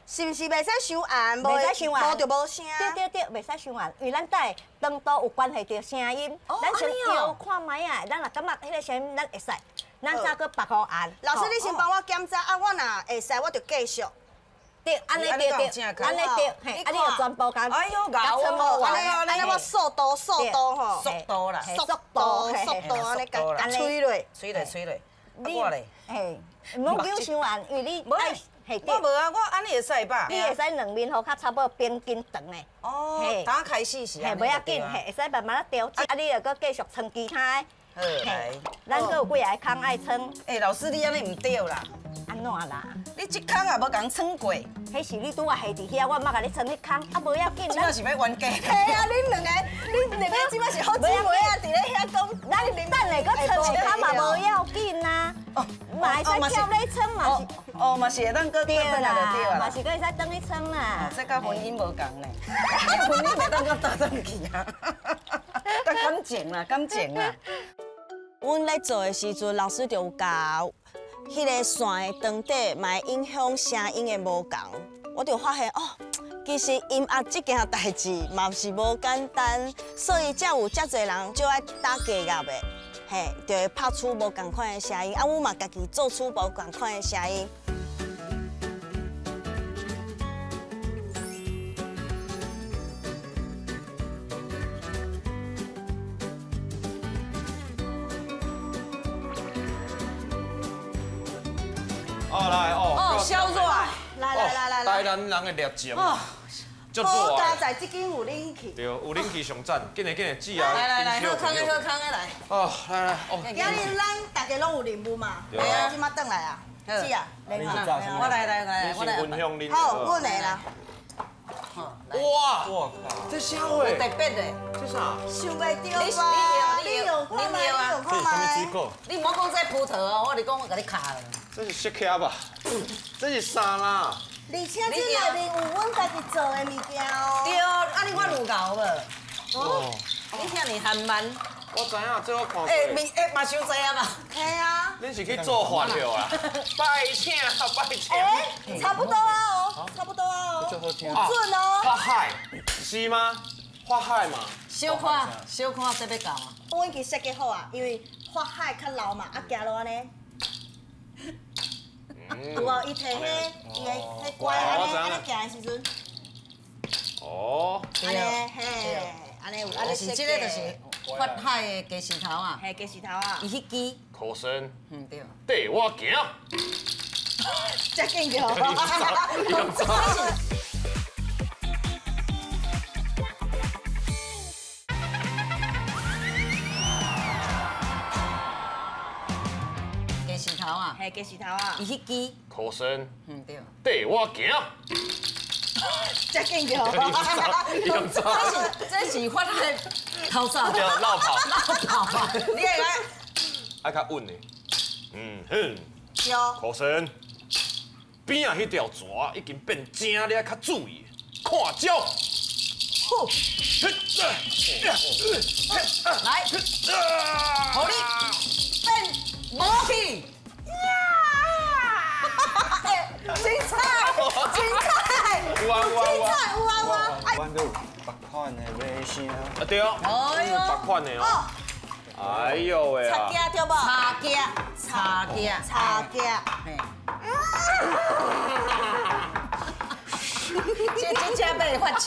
是毋是袂使伤暗？袂使伤暗，无就无声。对对对，袂使伤暗，因为咱带长度有关系到声音。咱先摇看觅啊，咱若感觉彼个声音咱会使，咱再阁别予按。老师，你先帮我检查啊，我若会使我就继续。对，按呢对对，按呢对，嘿，按呢就全部共。哎呦，𠢕哦！按呢我速度速度吼，速度啦，速度速度，按呢共吹落，吹落吹落。我咧，嘿，毋好扭伤暗，因为你爱。我无啊，我按呢会使吧？你会使两面予较差不多平均长的。哦，刚开始是。嘿，袂要紧，嘿，会使慢慢仔调整。啊，你又阁继续撑其他的。好，来。咱阁有几个空爱撑。欸，老师，你按呢毋对啦。按怎啦？你这空也无共撑过。彼是你拄仔下伫遐，我毋捌共你撑彼空，啊，无要紧。这摆是欲冤家。嘿啊，恁两个，恁两个这摆是好姊妹啊，伫咧遐讲。咱等下阁撑一空嘛无要紧啊。嘛会使跳咧撑嘛是。哦，嘛是会当阁对啦，嘛是阁会使转去撑啦。这佮婚姻无仝呢，婚姻袂当阁倒转去啊。佮感情啦，感情啦。阮咧做的时阵，老师就有教彼个线的长短，嘛会影响声音的无仝。我就发现哦，其实音乐这件代志嘛是无简单，所以才有遮济人就爱打假乐的，嘿，就会拍出无仝款的声音。啊，阮嘛家己做出无仝款的声音。哦，来哦，哦，小热，来来来来来，台南人的热情，足热。好佳哉，这间有冷气。对，有冷气上赞，紧来紧来，煮啊。来来来，好康的好康的来。哦，来来哦。今日咱大家拢有任务嘛？对啊。这马转来啊，煮啊，我来来来，我来。分享恁。好，阮的啦。哇哇，这啥货？特别的。这啥？想袂到吧？你有看吗？你有看吗？你莫讲这葡萄哦，我就讲我共你敲了。这是雪茄吧？这是啥啦？而且这内面有阮家己做的物件哦。对，啊你看有𠢕无？哦，你遐尔含慢。我知影，这我看过。欸，面欸嘛伤济啊嘛。嘿啊。恁是去做饭了啊？拜请拜请。欸，差不多啊哦，差不多啊哦。好听。有准哦。法海是吗？法海嘛。小看小看这欲到啊。我已经设计好啊，因为法海较老嘛，啊行路按呢。有无？伊提彼伊的彼拐按呢按呢行的时阵。哦。按呢嘿，按呢有按呢设计。这个就是法海的鸡舌头啊。嘿，鸡舌头啊。伊彼支。可生。嗯对。缀我行。遮紧着。鸡舌头啊。嘿，鸡舌头啊。伊彼支。可生。嗯对。缀我行。遮紧着。这是法海偷走。对，落跑。落跑。你会来。爱较稳的。嗯哼。对。可生。边仔彼条蛇已经变正，你爱较注意。看招。呼。来。予你变无去。精彩，精彩，有啊有啊精彩，有啊有啊。阮阁有别款的马声。啊对哦。哎呦。别款的哦。哎呦喂插架对无？插架，插架，插架。嘿。这这只要发笑。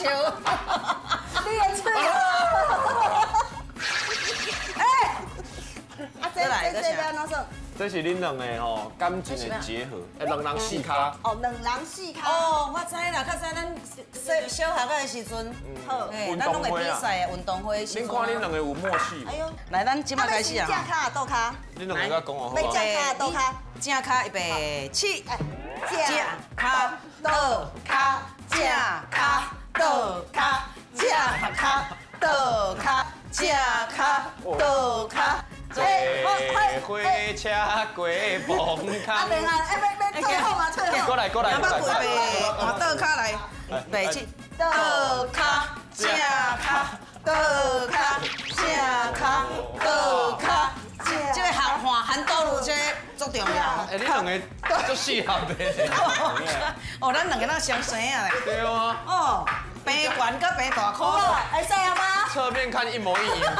你的喙。哎。啊，这这这欲按怎算？这是恁两个吼感情的结合，哎，两人四跤。哦，两人四跤。哦，我知啦，较早咱小小学的时阵，好，咱拢会比赛的运动会。恁看恁两个有默契无？哎呦，来，咱这马开始啊。正跤啊，倒跤？恁两个甲讲哦，欲正跤倒跤？正跤预备起。正跤倒跤，正跤倒跤，正跤倒跤，正跤倒跤。坐火车过磅跤。啊，袂啊，哎，欲退后嘛，退后。过来，过来，过来。换倒跤来，袂起。倒跤，正跤，倒跤，正跤，倒跤。这个韩韩韩道路这个足重要。哎，你两个足适合的。哦，咱两个那相生啊。对啊。哦，平悬佮平大箍。会使啊吗？侧面看一模一样。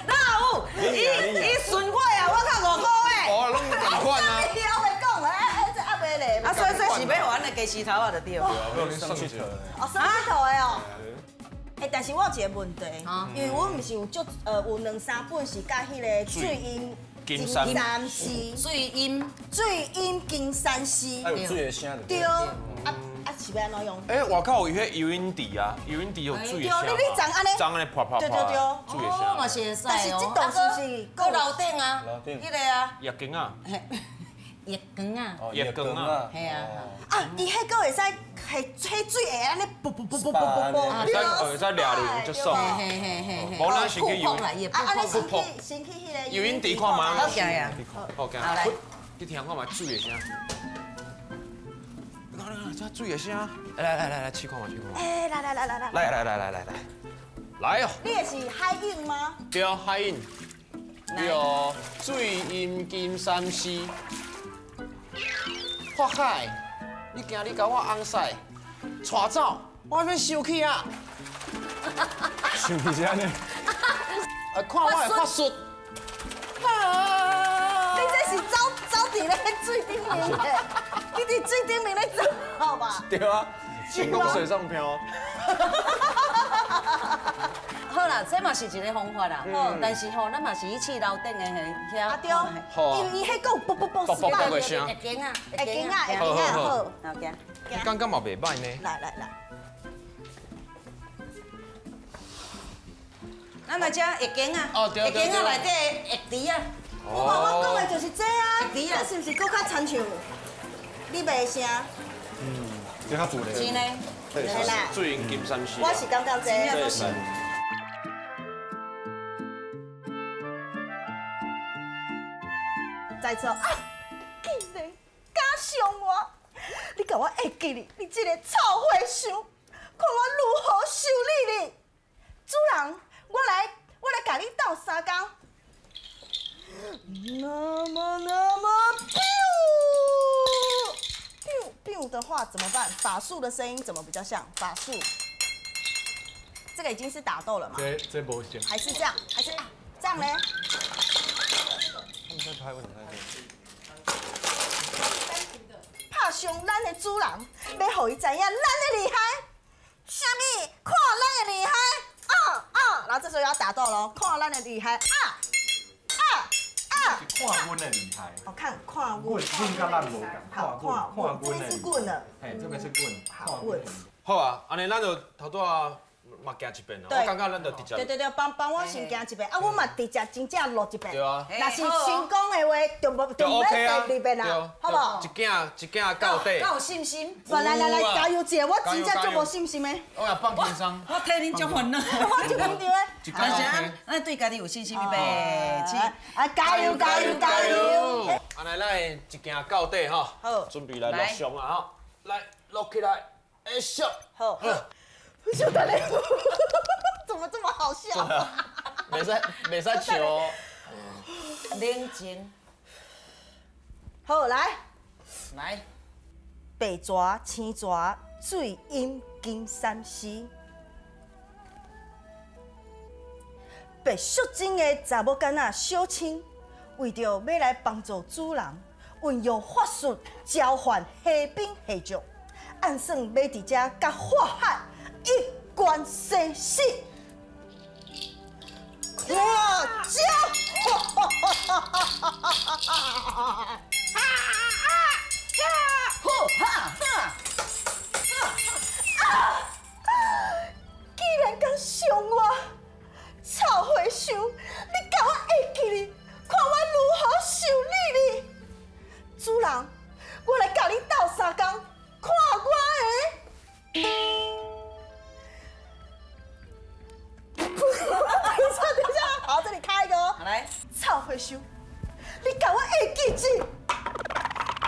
哪有？伊顺我啊，我较5箍的。哦，拢仝款啊。你后袂讲，哎哎，这阿袂咧。啊，所以这是欲还的鸡丝头啊，就对。对啊，欲算佚佗的。哦，算佚佗的哦。哎，但是我有一个问题，因为阮毋是有足有两三本是佮彼个水音金山寺，水音水音金山寺，啊有水的声就对，啊啊是欲按怎用？哎，外口有彼游泳池啊，游泳池有水的声。对，你长按呢？长按呢啪啪啪。对对对，水的声。嘛是会使哦。但是这栋是不是阁楼顶啊？楼顶。彼个啊。夜光啊。夜光啊。夜光啊。嘿啊。啊，伊彼阁会使。彼水会按呢，噗噗噗噗噗噗，会使掠落就爽。嘿嘿嘿嘿。无咱先去游，啊，按呢先去先去彼个游泳池看觅。好行呀。好行。好来，你听看觅水的声。你看，你看，这水的声。来来来来，试看觅，试看觅。哎，来来来来来。来来来来来来。来哦。你的是海印吗？对，海印。对哦，水阴金山寺。法海，你惊你共我尪屎，带走，我欲生气啊！生气是按呢？啊，看我的法术！你这是走走伫咧水顶面的，你伫水顶面咧走，好吧？对啊，轻功水上漂。好啦，这嘛是一个方法啦。但是吼，咱嘛是去试楼顶的遐。啊对，因为伊彼阁有啵啵啵啵啵的声。会惊啊，会惊啊，会惊啊，好。好行。感觉嘛袂䆀呢。来来来。咱来食会惊啊！哦对会惊啊，内底的液池啊。我我讲的就是这啊，液池啊，是毋是阁较亲像？你袂声。嗯，这较自然。是呢。对水银金山寺。我是感觉这。再错啊！竟然敢伤我！你共我会记哩？你这个臭和尚，看我如何收你哩！主人，我来共你斗相共。那么那么，biu biu 的话怎么办？法术的声音怎么比较像？法术，这个已经是打斗了嘛？这无像。还是这样？还是啊这样嘞？在拍，为什么在拍伤咱的主人，欲予伊知影咱的厉害。啥物？看咱的厉害！啊啊！然后这时候要打斗喽，看咱的厉害！啊啊啊！是看阮的厉害。哦，看看阮。阮佮咱无仝。好，看阮。这边是阮了。嘿，这边是阮。好，阮。好啊，按呢咱就头拄仔。嘛行一遍啦，我感觉咱就直接。对对对，帮帮我先行一遍，啊，我嘛直接真正录一遍。对啊。若是成功的话，就无就毋免第二遍啦，好无？一镜一镜到底。够有信心。来来来，加油一下，我真正足无信心的。我也放轻松。我替恁足烦恼。我足紧张的。但是咱对家己有信心呗。啊，加油加油加油！按呢，咱一镜到底吼。好。准备来录像啊吼，来录起来，会笑。好。就等你，怎么这么好笑？袂使袂使笑哦。冷静。好，来。来。白蛇、青蛇、水阴金三丝。白淑贞的查某囡仔小青，为著欲来帮助主人，运用法术召唤虾兵虾将，暗算欲伫遮佮法海一决生死。看招！好哈哈！啊！竟然敢伤我！臭和尚，你共我会记哩？看我如何收你哩！主人，我来共你斗相共，看我的！等一下，等一下，好，这里开一个哦。来，臭和尚，你共我会记住？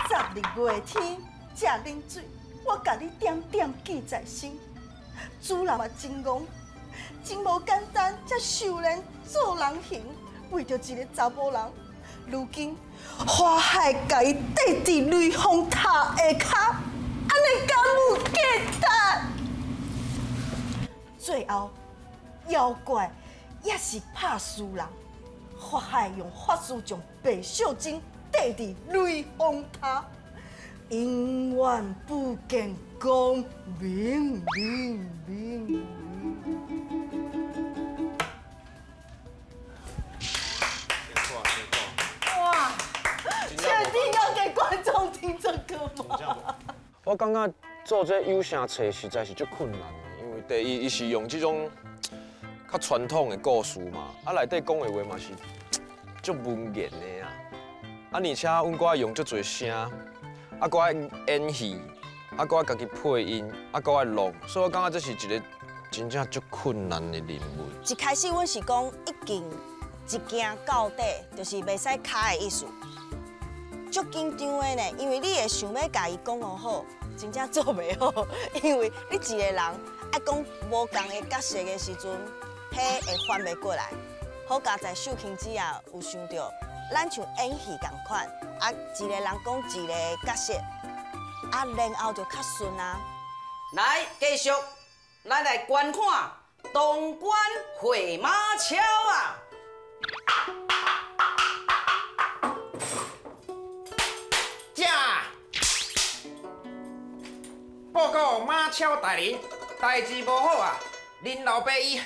十二月天，这冷水，我共你点点记在心。主人嘛真戆，真无简单，才受练做人形，为著一个查埔人，如今花海共伊缀伫雷峰塔下跤，按呢敢有价值？最后，妖怪也是拍输人，法海用法术将白秀珍缀伫雷峰塔，永远不见光明明明。哇！确定要给观众听这个吗？我感觉做这有声册实在是足困难的，因为第一，伊是用这种较传统的故事嘛，啊内底讲的话嘛是足文言的啊，啊而且阮阁爱用足济声，啊阁爱演戏，啊阁爱家己配音，啊阁爱录，所以我感觉这是一个真正足困难的任务。一开始阮是讲一镜一镜到底，就是袂使卡的意思。足紧张的呢，因为你会想欲共伊讲好，真正做袂好，因为你一个人爱讲无仝的角色的时阵，彼会翻袂过来。好佳哉秀琴姊也有想到，咱像演戏仝款，啊，一个人讲一个角色，啊，然后就较顺啊。来，继续，咱来观看东关回马枪啊！报告马超大人，代志无好啊！恁老爸伊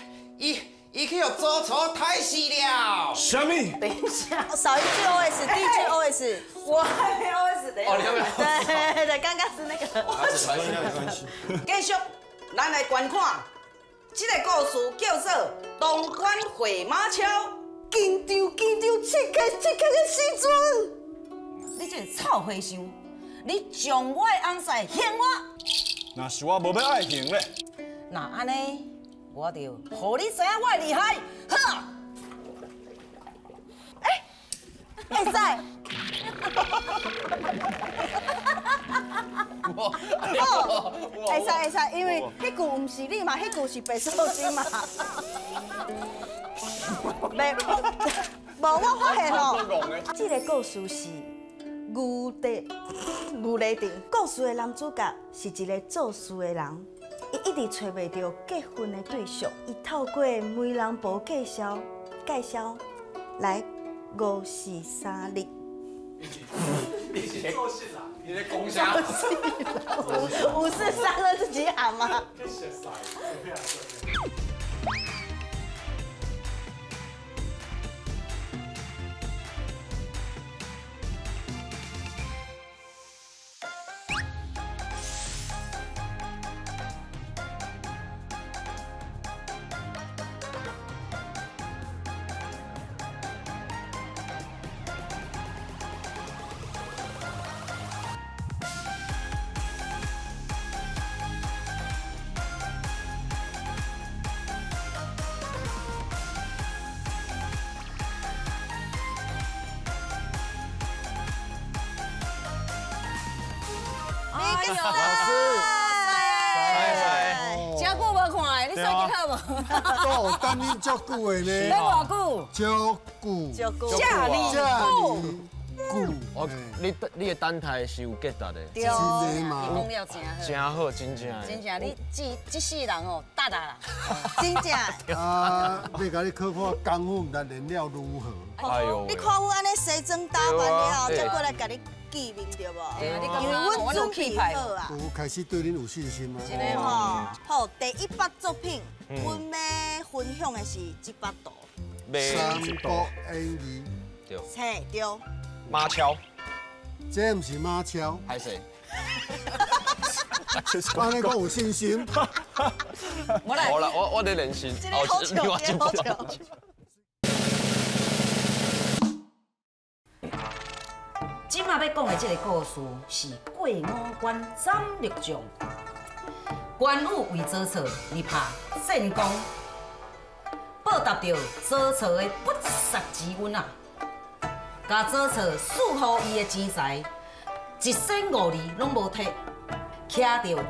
去予曹操杀死了。啥物？等一下，少一句 OS，第一句 OS，我还没 OS 的。哦，你还没 OS。对对，刚刚是那个。没关系。继续，咱来观看这个故事，叫做《东关回马枪》。紧张紧张，刺激刺激的时阵。你这个臭和尚！你将我的翁婿还我！若是我无欲爱还咧？若按呢，我就予你知影我的厉害！好。欸，会使。好，会使会使，因为彼句毋是你嘛，彼句是白素贞嘛。袂，无我发现哦，这个故事是。牛犁田故事的男主角是一个做事的人，伊一直揣袂著结婚的对象。伊透过媒人婆介绍来5、4、3日。你是在做事啦？你在讲啥？5、4、3、2自己喊吗？老师，真久无看，你最近好无？都有等你足久的呢。等偌久？足久。足久。这尔久。哦，你的等待是有价值的。对，你讲了真好。真好，真正。真正，你这世人哦，达达啦。真正。啊，欲共你考看功夫，毋知练了如何？哎呦！你看阮按呢西装打扮了后，才过来共你见面对无？因为阮准备好啊。有开始对恁有信心吗？真的吼。好，第一笔作品，阮欲分享的是这幅图。《三国演义》。对。嘿，对。马超。这毋是马超。还是？按呢讲有信心。好啦，我咧练习。这个好笑，这个好笑。这马欲讲的这个故事是过五关斩六将，关羽为曹操而拍战功，报答著曹操的不杀之恩啊！共曹操赐予伊的钱财1500里拢无摕，骑著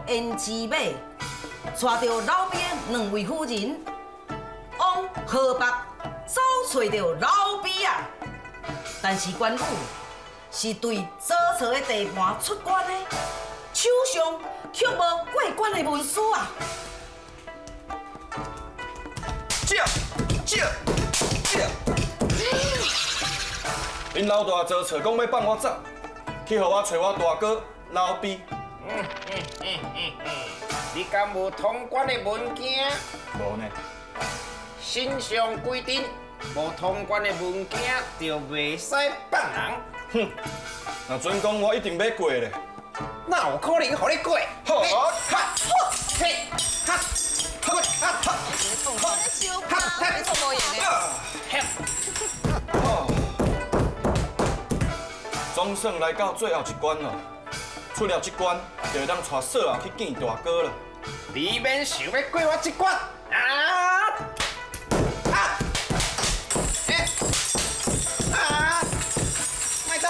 胭脂马，带著老兵2位夫人，往河北走揣著刘备啊！但是關羽是對曹操的地盤出關的，手上卻無過關的文書啊！這這這！恁老大曹操講欲放我走，去予我揣我大哥劉備。你敢無通關的文件？無呢。新上規定，無通關的文件就袂使放人。哼，若准講我一定欲過咧。哪有可能予你過？好，哈，嘿，哈，哈，哈，哈，哈，你做无闲的。总算來到最後一關了，出了這關，就會當帶嫂仔去見大哥了。你免想欲過我這關啊！啊！欸！啊！莫走！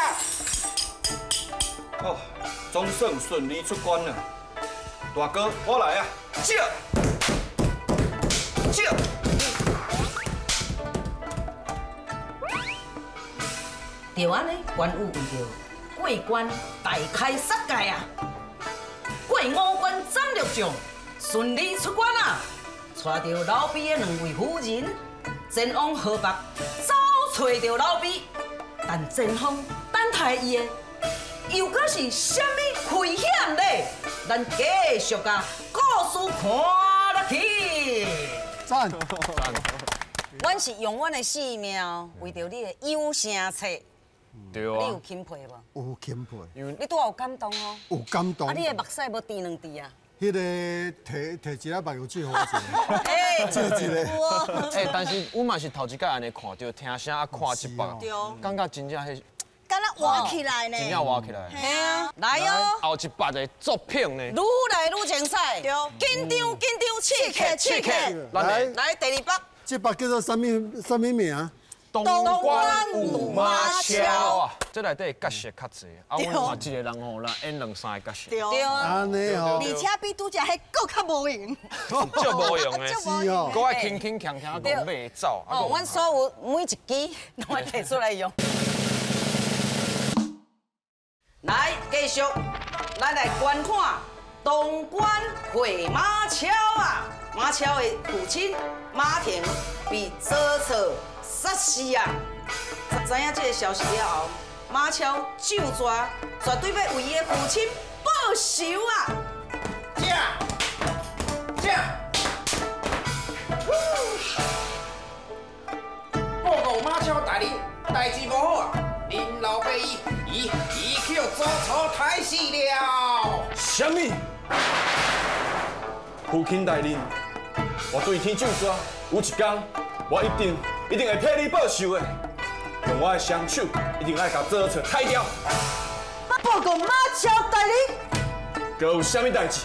哦，總算順利出關了。大哥，我來啊！這，這。就按呢，關羽為著過關大開殺戒啊！過五關斬六將，順利出關啊！帶著劉備的兩位夫人前往河北，走揣著劉備，但前方等待伊的又閣是啥物危險咧？咱繼續共故事看落去。讚！阮是用阮的性命，為著你的有聲冊。對啊，你有欽佩無？有欽佩。你拄仔有感動哦。有感動。啊，你的目屎無滴兩滴啊？彼个提提一粒目藥水予我一個，欸，借一个。欸，但是阮嘛是頭一擺按呢看著，聽聲啊看這擺，感覺真正彼，敢若活起來呢？真正活起來。嘿啊，來哦。後一擺的作品呢？愈來愈精彩。緊張緊張，刺激刺激。來來第二擺。這擺叫做啥物啥物名？東關有馬超啊！這內底角色較濟，啊，阮嘛一個人吼，來演兩三個角色。對啊，按呢吼。而且比拄才彼閣較無閒。足無閒的，是哦。閣愛輕輕鏘鏘，閣欲走。哦，阮所有每一支攏愛提出來用。來，繼續，咱來觀看東關會馬超啊！馬超的父親馬騰被曹操殺死啊！知影這個消息了後，馬超就抓，絕對欲為伊的父親報仇啊！這，這，報告馬超大人，代誌無好啊！恁老爸伊伊伊去予曹操刣死了。啥物？父親大人，我對天咒誓，有一天我一定一定會替你報仇的，用我的雙手，一定愛共曹操刣掉。報告馬超大人，閣有啥物代誌？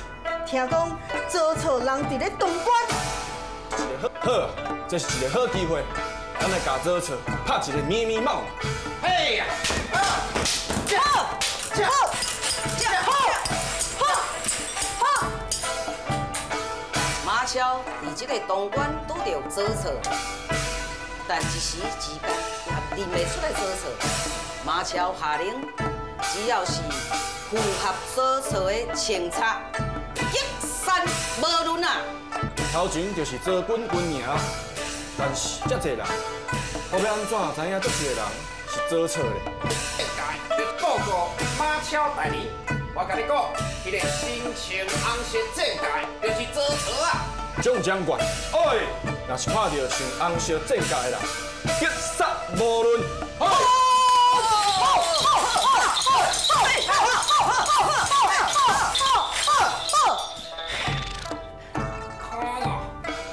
聽講曹操人佇咧東關。一个好，好，這是一個好機會，咱來共曹操拍一個咪咪帽。嘿呀！好，好，好，好，好。馬超佇這個東關拄著曹操，但一時之間也認袂出來曹操。馬超下令，只要是符合曹操的政策，擊殺無論啊！頭前就是曹軍軍營，但是遮濟人，我欲按怎知影佗一个人是曹操咧？報告馬超大人，我共你講，彼个身穿紅色戰甲的，就是曹操啊！蔣將軍，哎，若是看著穿紅色戰甲的人，擊殺無論。可惡，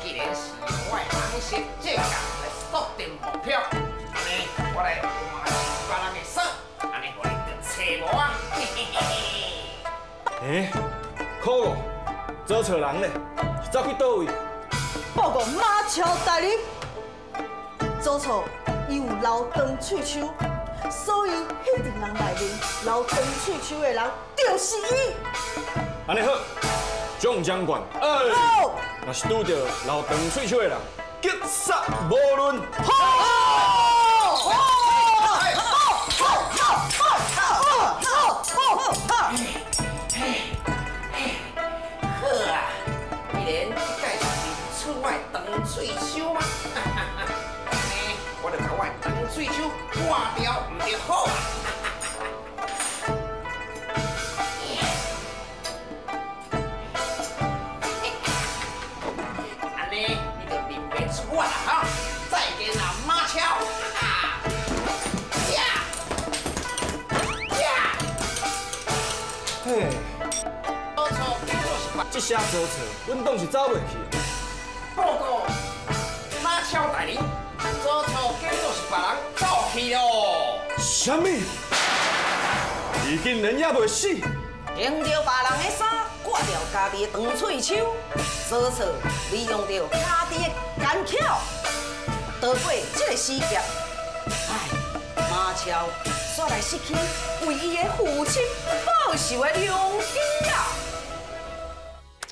既然是用我的紅色戰甲來鎖定目標，按呢我來換別人的衫，按呢予你就揣無啊！欸，可惡，曹操人咧，是走去佗位？報告馬超大人，曹操伊有留長喙鬚，所以彼陣人內面留長喙鬚的人就是伊。按呢好，蔣將軍，哎，若是拄著留長喙鬚的人，擊殺無論。好，好，好，喙鬚割掉，毋就好啊？按呢你就认袂出我啦哈！再见啦，马超！呀呀！嘿，这声做错，阮当是走袂去。报告，马超大人，做错假做是别人走去咯。啥物？伊竟然犹袂死！穿著别人的衫，割掉家己的长喙鬚，做错利用著家己的奸巧，逃过这个死劫。唉，马超煞来失去为伊的父亲报仇的良机啊！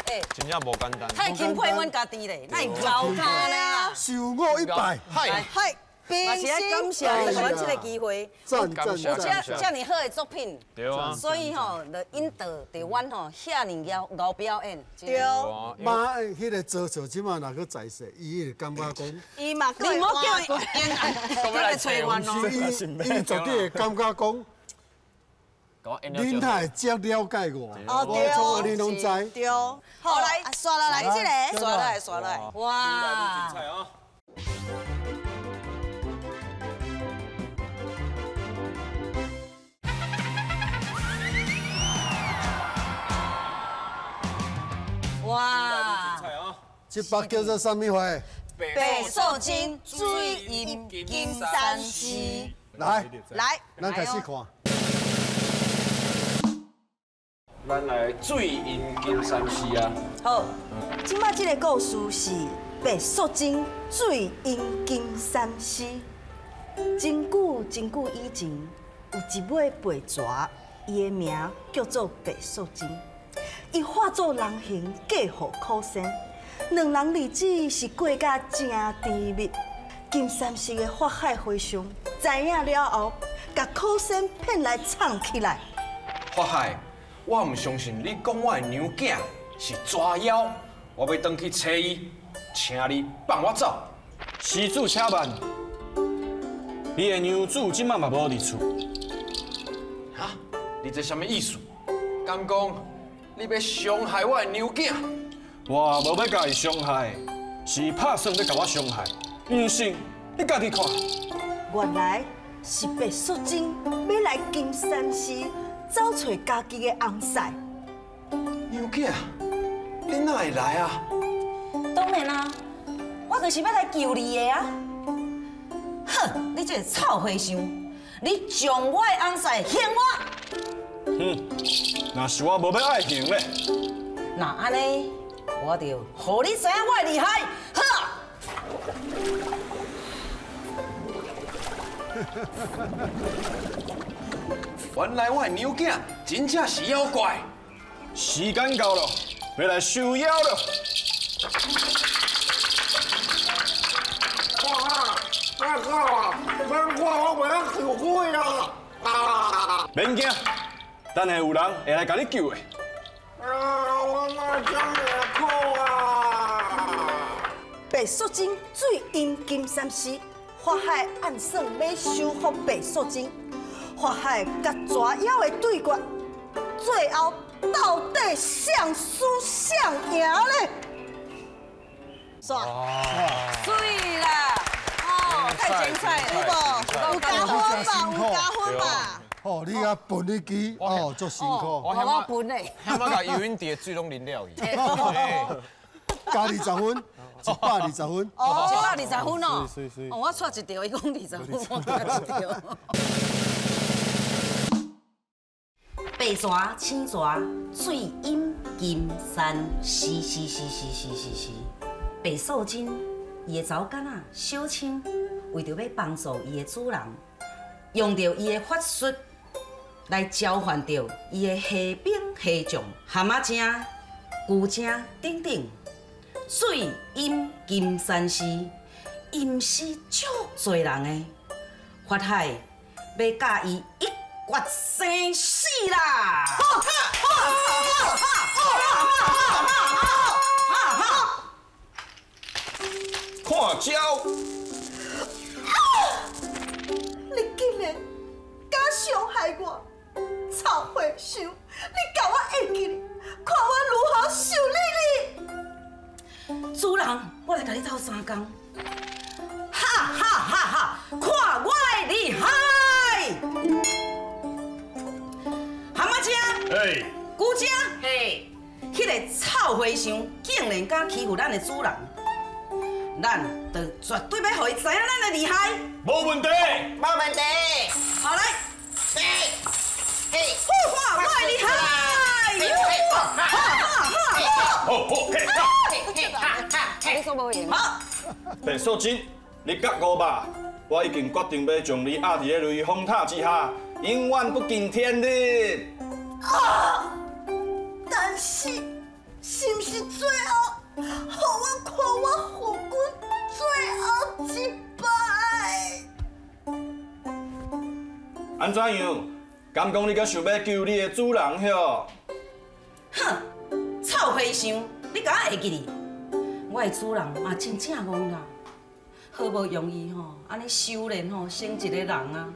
欸，真正无简单。太钦佩阮家己咧，哪会高卡呢？受我一拜，嗨嗨，嘛是爱感谢予阮这个机会，赞赞有这么好的作品，对啊，所以吼，就引导著阮吼遐尔𠢕表演。对。妈，彼个做错，这马若阁在世，伊会感觉讲，伊嘛，你莫叫伊演，来揣阮哦。伊绝对会感觉讲。恁哪会遮了解我？哦，对，恁拢知。对，好来，刷落来这个，刷落来，刷落来，哇！哇！这包叫做啥物花？白素贞水阴金山寺。来来，咱开始看。咱来水阴金山寺啊！好，这摆这个故事是白素贞水阴金山寺。真久真久以前，有一尾白蛇，伊的名叫做白素贞。伊化作人形嫁予苦仙，两人日子是过甲真甜蜜。金山寺的法海和尚知影了后，共苦仙骗来藏起来。法海，我毋相信你讲我的娘囝是蛇妖，我欲转去揣伊，请你放我走。施主请慢，你的娘子这摆嘛无伫厝。哈？你这啥物意思？敢讲你欲伤害我的娘囝？我无欲共伊伤害，是拍算欲共我伤害。毋信，你家己看。原来是白素贞欲来金山寺走揣家己的翁婿。娘囝，你哪会来啊？当然啦，我就是欲来救你的啊！哼，你这个臭和尚，你将我的翁婿还我！哼，若是我无欲爱还咧。那按呢，我就予你知影我的厉害！好。原来我的娘囝真正是妖怪。时间到了，欲来收妖了。我袂当后悔啊！免惊，等下有人会来共你救的。啊！我哪这么苦啊！白素贞水阴金山寺，法海暗算欲收服白素贞，法海佮蛇妖的对决，最后到底谁输谁赢咧？煞，水啦！哦，太精彩了，有无？有加分吧？有加分吧？哦，你遐分你机哦，足辛苦。我分嘞。我共游泳池的水拢啉了去。加20分，120分。哦，120分哦。哦，我错一条，伊讲20分，我加一条。白蛇、青蛇、水阴金山，是是是是是是是。白素贞，伊的查某囡仔小青，为著欲帮助伊的主人，用著伊的法术来召唤著伊的虾兵虾将、蛤蟆精、龟精等等。水阴金山寺，阴死足济人的，法海欲佮伊一决生死啦！看招！害我。臭和尚，你共我会记哩，看我如何修理你！主人，我来共你斗相共。哈哈哈哈！看我的厉害！蛤蟆精，姑姐，嘿，彼个臭和尚竟然敢欺负咱的主人，咱就绝对欲予伊知影咱的厉害。无问题，无问题。好来，嘿，嘿，看我的厉害！哈哈哈哈！好好嘿哈，嘿哈哈你说无用。好。白素贞，你觉悟吧，我已经决定欲将你压伫咧雷峰塔之下，永远不见天日。啊！但是，是毋是最后，予我看我父君最后一摆？按怎样？敢讲你阁想欲救你的主人哟？哼，臭和尚，你共我会记哩？我的主人嘛真正戆啦，好不容易吼，按呢修炼吼成一个人啊，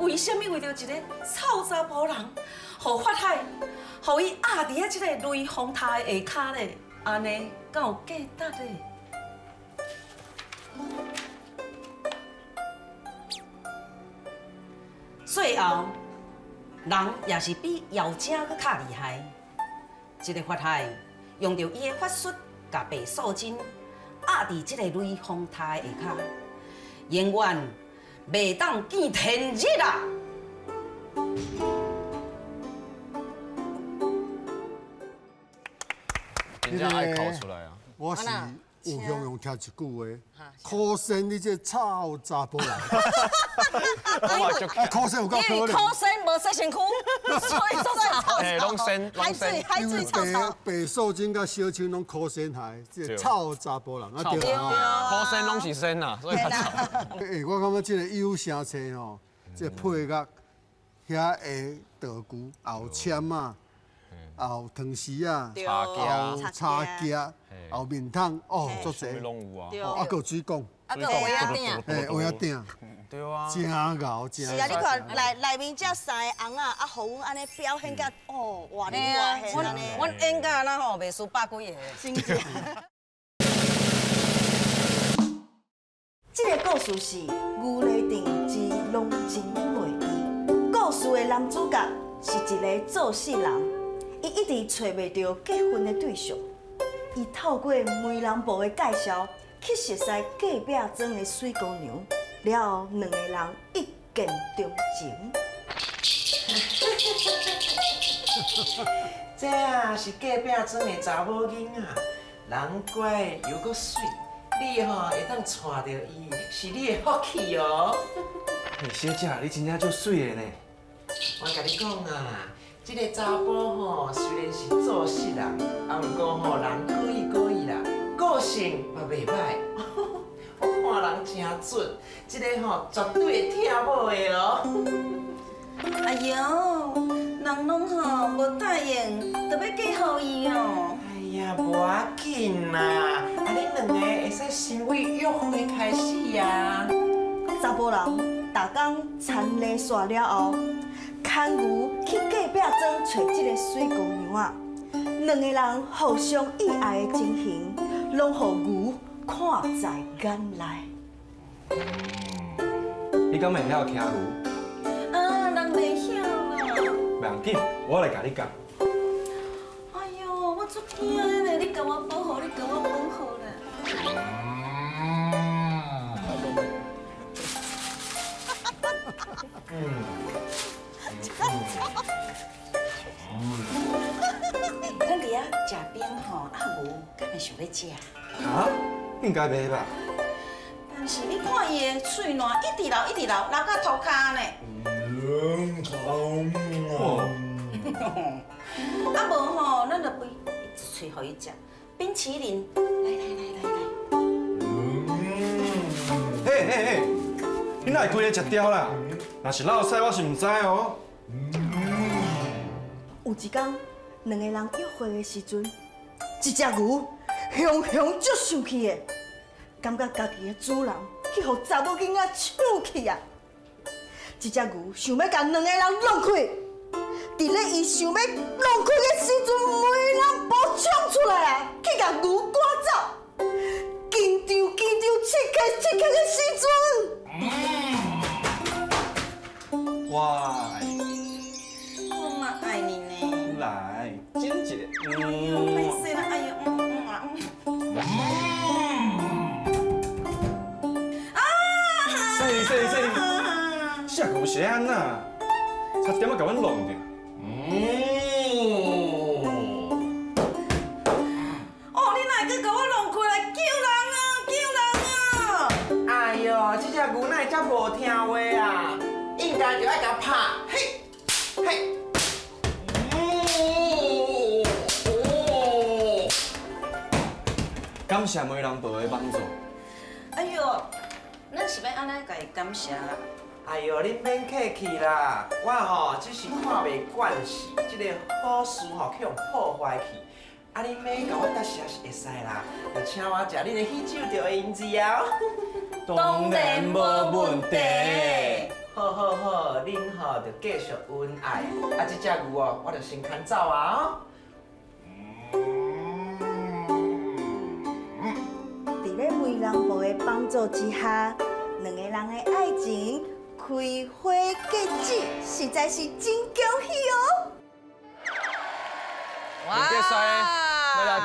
为啥物为著一个臭查埔人，予法海，予伊压伫咧这个雷峰塔的下跤咧？按呢敢有价值咧？最后，人也是比妖精阁较厉害。这个法海用著伊的法术，共白素贞压伫这个雷峰塔的下跤，永远袂当见天日啦！真正爱哭出来啊！我是有雄雄听一句话，可惜你这臭查埔人。啊，可惜有够可怜。可惜无洗身躯，所以做臭。嘿，拢生，海水海水臭臭。白素贞佮小青拢可惜害，这臭查埔人啊对啊。可惜拢是生啊，所以较臭。欸，我感觉这个有声册吼，这配乐遐的道具，也有签仔，也有汤匙啊，有茶几，也有面桶，哦，足济。拢有啊。哦，啊，阁有水管。啊，阁有蚵仔鼎。嘿，蚵仔鼎。对啊。真𠢕，真。是啊，你看内内面这三个翁仔，啊，予阮按呢表现甲哦，活灵活现按呢。阮演甲安怎吼，袂输百几个。真正。这个故事是牛犁镇之龙情未伊。故事的男主角是一个做事人，伊一直揣袂著结婚的对象。伊透过媒人婆的介绍，去熟似隔壁庄的水姑娘，了后两个人一见钟情。这啊是隔壁庄的查某囡仔，人乖又阁媠，你吼会当娶著伊，是你的福气哦。欸，小姐，你真正足媠的呢。我共你讲啊，这个查埔吼虽然是做事人，啊，毋过吼人古意古意啦，个性嘛袂歹。我看人真准，这个吼绝对会疼某的哦。哎哟，人拢吼无答应，就欲嫁予伊哦。哎呀，无要紧啦，啊，恁两个会使先为约会开始啊。查埔人逐工田犁煞了后，牵牛去隔壁庄揣这个水姑娘仔。两个人互相意爱的情形，拢予牛看在眼内。你敢会晓骑牛？啊，人袂晓啦。袂要紧，我来共你教。哎哟，我足惊的咧，你共我保护，你共我保护啦。咱伫遐食冰吼，啊牛敢会想欲食？哈？应该袂吧？但是你看伊的喙澜一直流，一直流，流到涂跤呢。啊无吼，咱就抿一喙予伊食冰淇淋。来来来来来。嘿嘿嘿，你哪会规个食掉啦？若是落屎，我是毋知哦。有一天，两个人约会的时阵，一只牛雄雄足生气的，感觉家己的主人去予查某囡仔抢去啊！這隻牛想欲共兩個人弄開。佇咧伊想欲弄開的時陣，梅蘭婆衝出來啊，去共牛趕走。緊張緊張，刺激刺激的時陣。哇！我嘛愛你呢。來，真一個。哎呦，歹勢啦，哎呦，啊！細細細，這牛是按怎？差點仔共阮弄著。哦，你哪會閣共我弄開來？救人啊！救人啊！哎呦，這隻牛哪會遮無聽話啊？應該就愛共拍，嘿，嘿。感謝媒人婆的幫助。哎呦，咱是欲按怎共伊感謝啦？哎呦，恁免客氣啦，我吼只是看袂慣勢，這个好事吼去予破壞去。啊，恁欲共我答謝是會使啦，就請我食恁的喜酒就會用子啊。當然無問題。好好好，恁吼就繼續恩愛。啊，這隻牛哦，我就先牽走啊。佇咧媒人婆的幫助之下，兩个人的愛情開花結籽，實在是真恭喜哦！哇！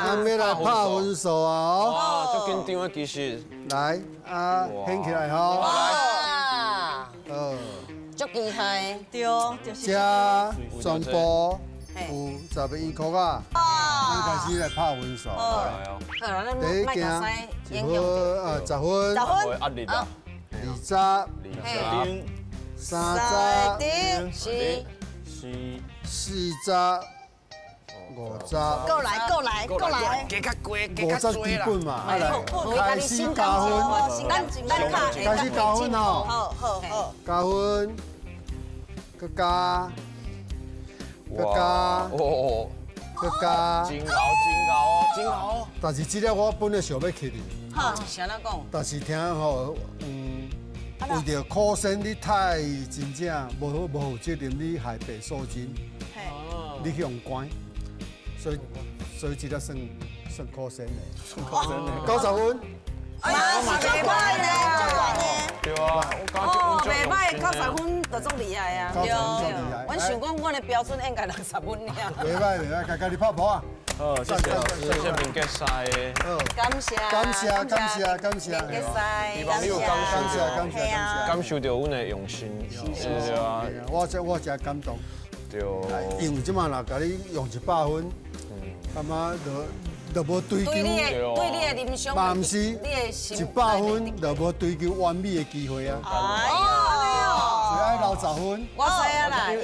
咱欲來拍分數啊！哦，哇，足緊張的其實。來啊，掀起來吼！哇！足厲害！對，就是。這全部有10个音曲啊！咱開始來拍分數。好啦，咱第一件莫一分啊，10分。10分。壓力啊！ 20、30、四、40、50。過來，過來，過來。加較高，加較50多基本嘛，啊來，開始加分，開始加分吼，好好好，加分，閣加，閣加，閣加，真𠢕，真𠢕哦，真𠢕哦。但是這個我本來想欲去的，好，是按怎講？但是聽吼，為著考生你太真正無好無負責任，你害白素貞，你去予關，所以這個算考生的，算考生的，90分。哎呀，是足懸的，足懸的。對啊，哦，袂歹，90分就足厲害啊。對，阮想講，阮的標準應該60分爾。袂歹袂歹，家家己拍波啊。好，謝謝老師，謝謝明杰師。感謝，感謝，感謝，感謝。明杰師，希望你有感受到，感謝，感謝，感受到阮的用心，是啊。我真感動。對。因為這馬若共你用100分，感覺就無追求，對你的對你的人生，嘛毋是100分就無追求完美的機會啊。哎呦，所以愛留10分。我知影啦，因為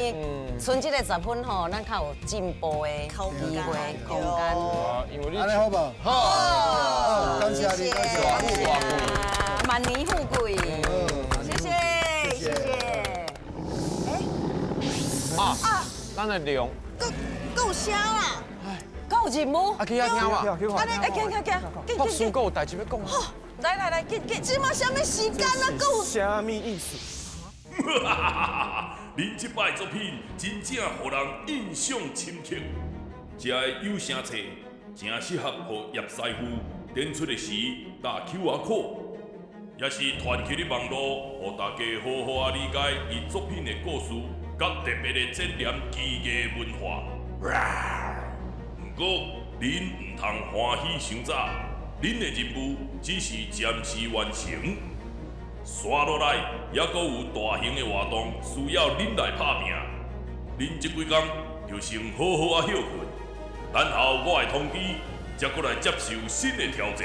剩這個10分吼，咱較有進步的機會空間。因為你按呢好無？好，感謝你，感謝你。萬年富貴，謝謝，謝謝。啊，咱的龍，夠聲啦！夠有任務？啊，去遐聽嘛。哎，行行行，博士閣有代誌欲講。來來來，緊緊，這馬啥物時間啊？閣有啥物意思？恁這擺作品真正予人印象深刻，這个有聲冊真適合予葉師傅展出的時打 QR code，也是傳去咧網路，予大家好好仔理解伊作品的故事，佮特別的展覽技藝文化。毋過，恁毋通歡喜傷早，恁的任務只是暫時完成。紲落來，猶閣有大型的活動需要恁來拍拚。恁這幾工就先好好仔歇睏，等候我的通知，才閣來接受新的挑戰。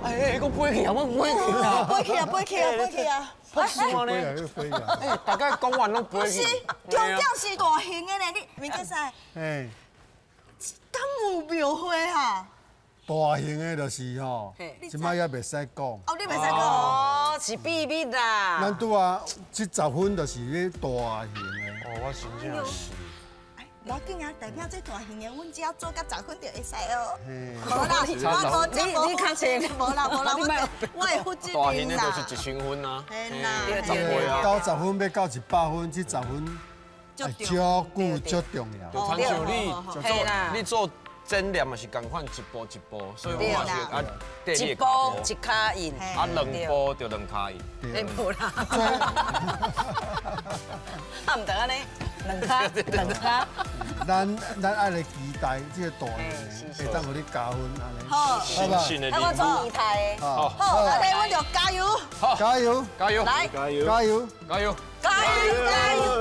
哎，閣飛去啊！我飛去啊！飛去啊！飛去啊！飛去啊！博士呢？哎，大概講完攏飛去。不是，重點是大型的呢，你明杰師。哎。敢有廟會哈？大型的就是吼，這擺猶袂使講。哦，你袂使講。哦，是秘密啦。咱拄啊，這10分就是咧大型的。哦，我真正是。无要紧啊，代表这大型的，阮只要做到十分就会使哦。无啦，我无这你较清，无啦无啦，我会负责大型的就是1000分啊，嘿十倍啊。九十分欲到100分，这十分足久足重要。就亲像你做你做展览嘛是仝款，一步一步，所以我嘛是啊，一步一跤印，啊两步就两跤印。对，无啦。啊，毋得按呢，两跤两跤。咱爱来期待这个大型的，会当予你加分按呢。好，啊，我做仪态的。好，好，按呢阮就加油，加油，加油，来，加油，加油，加油，加油。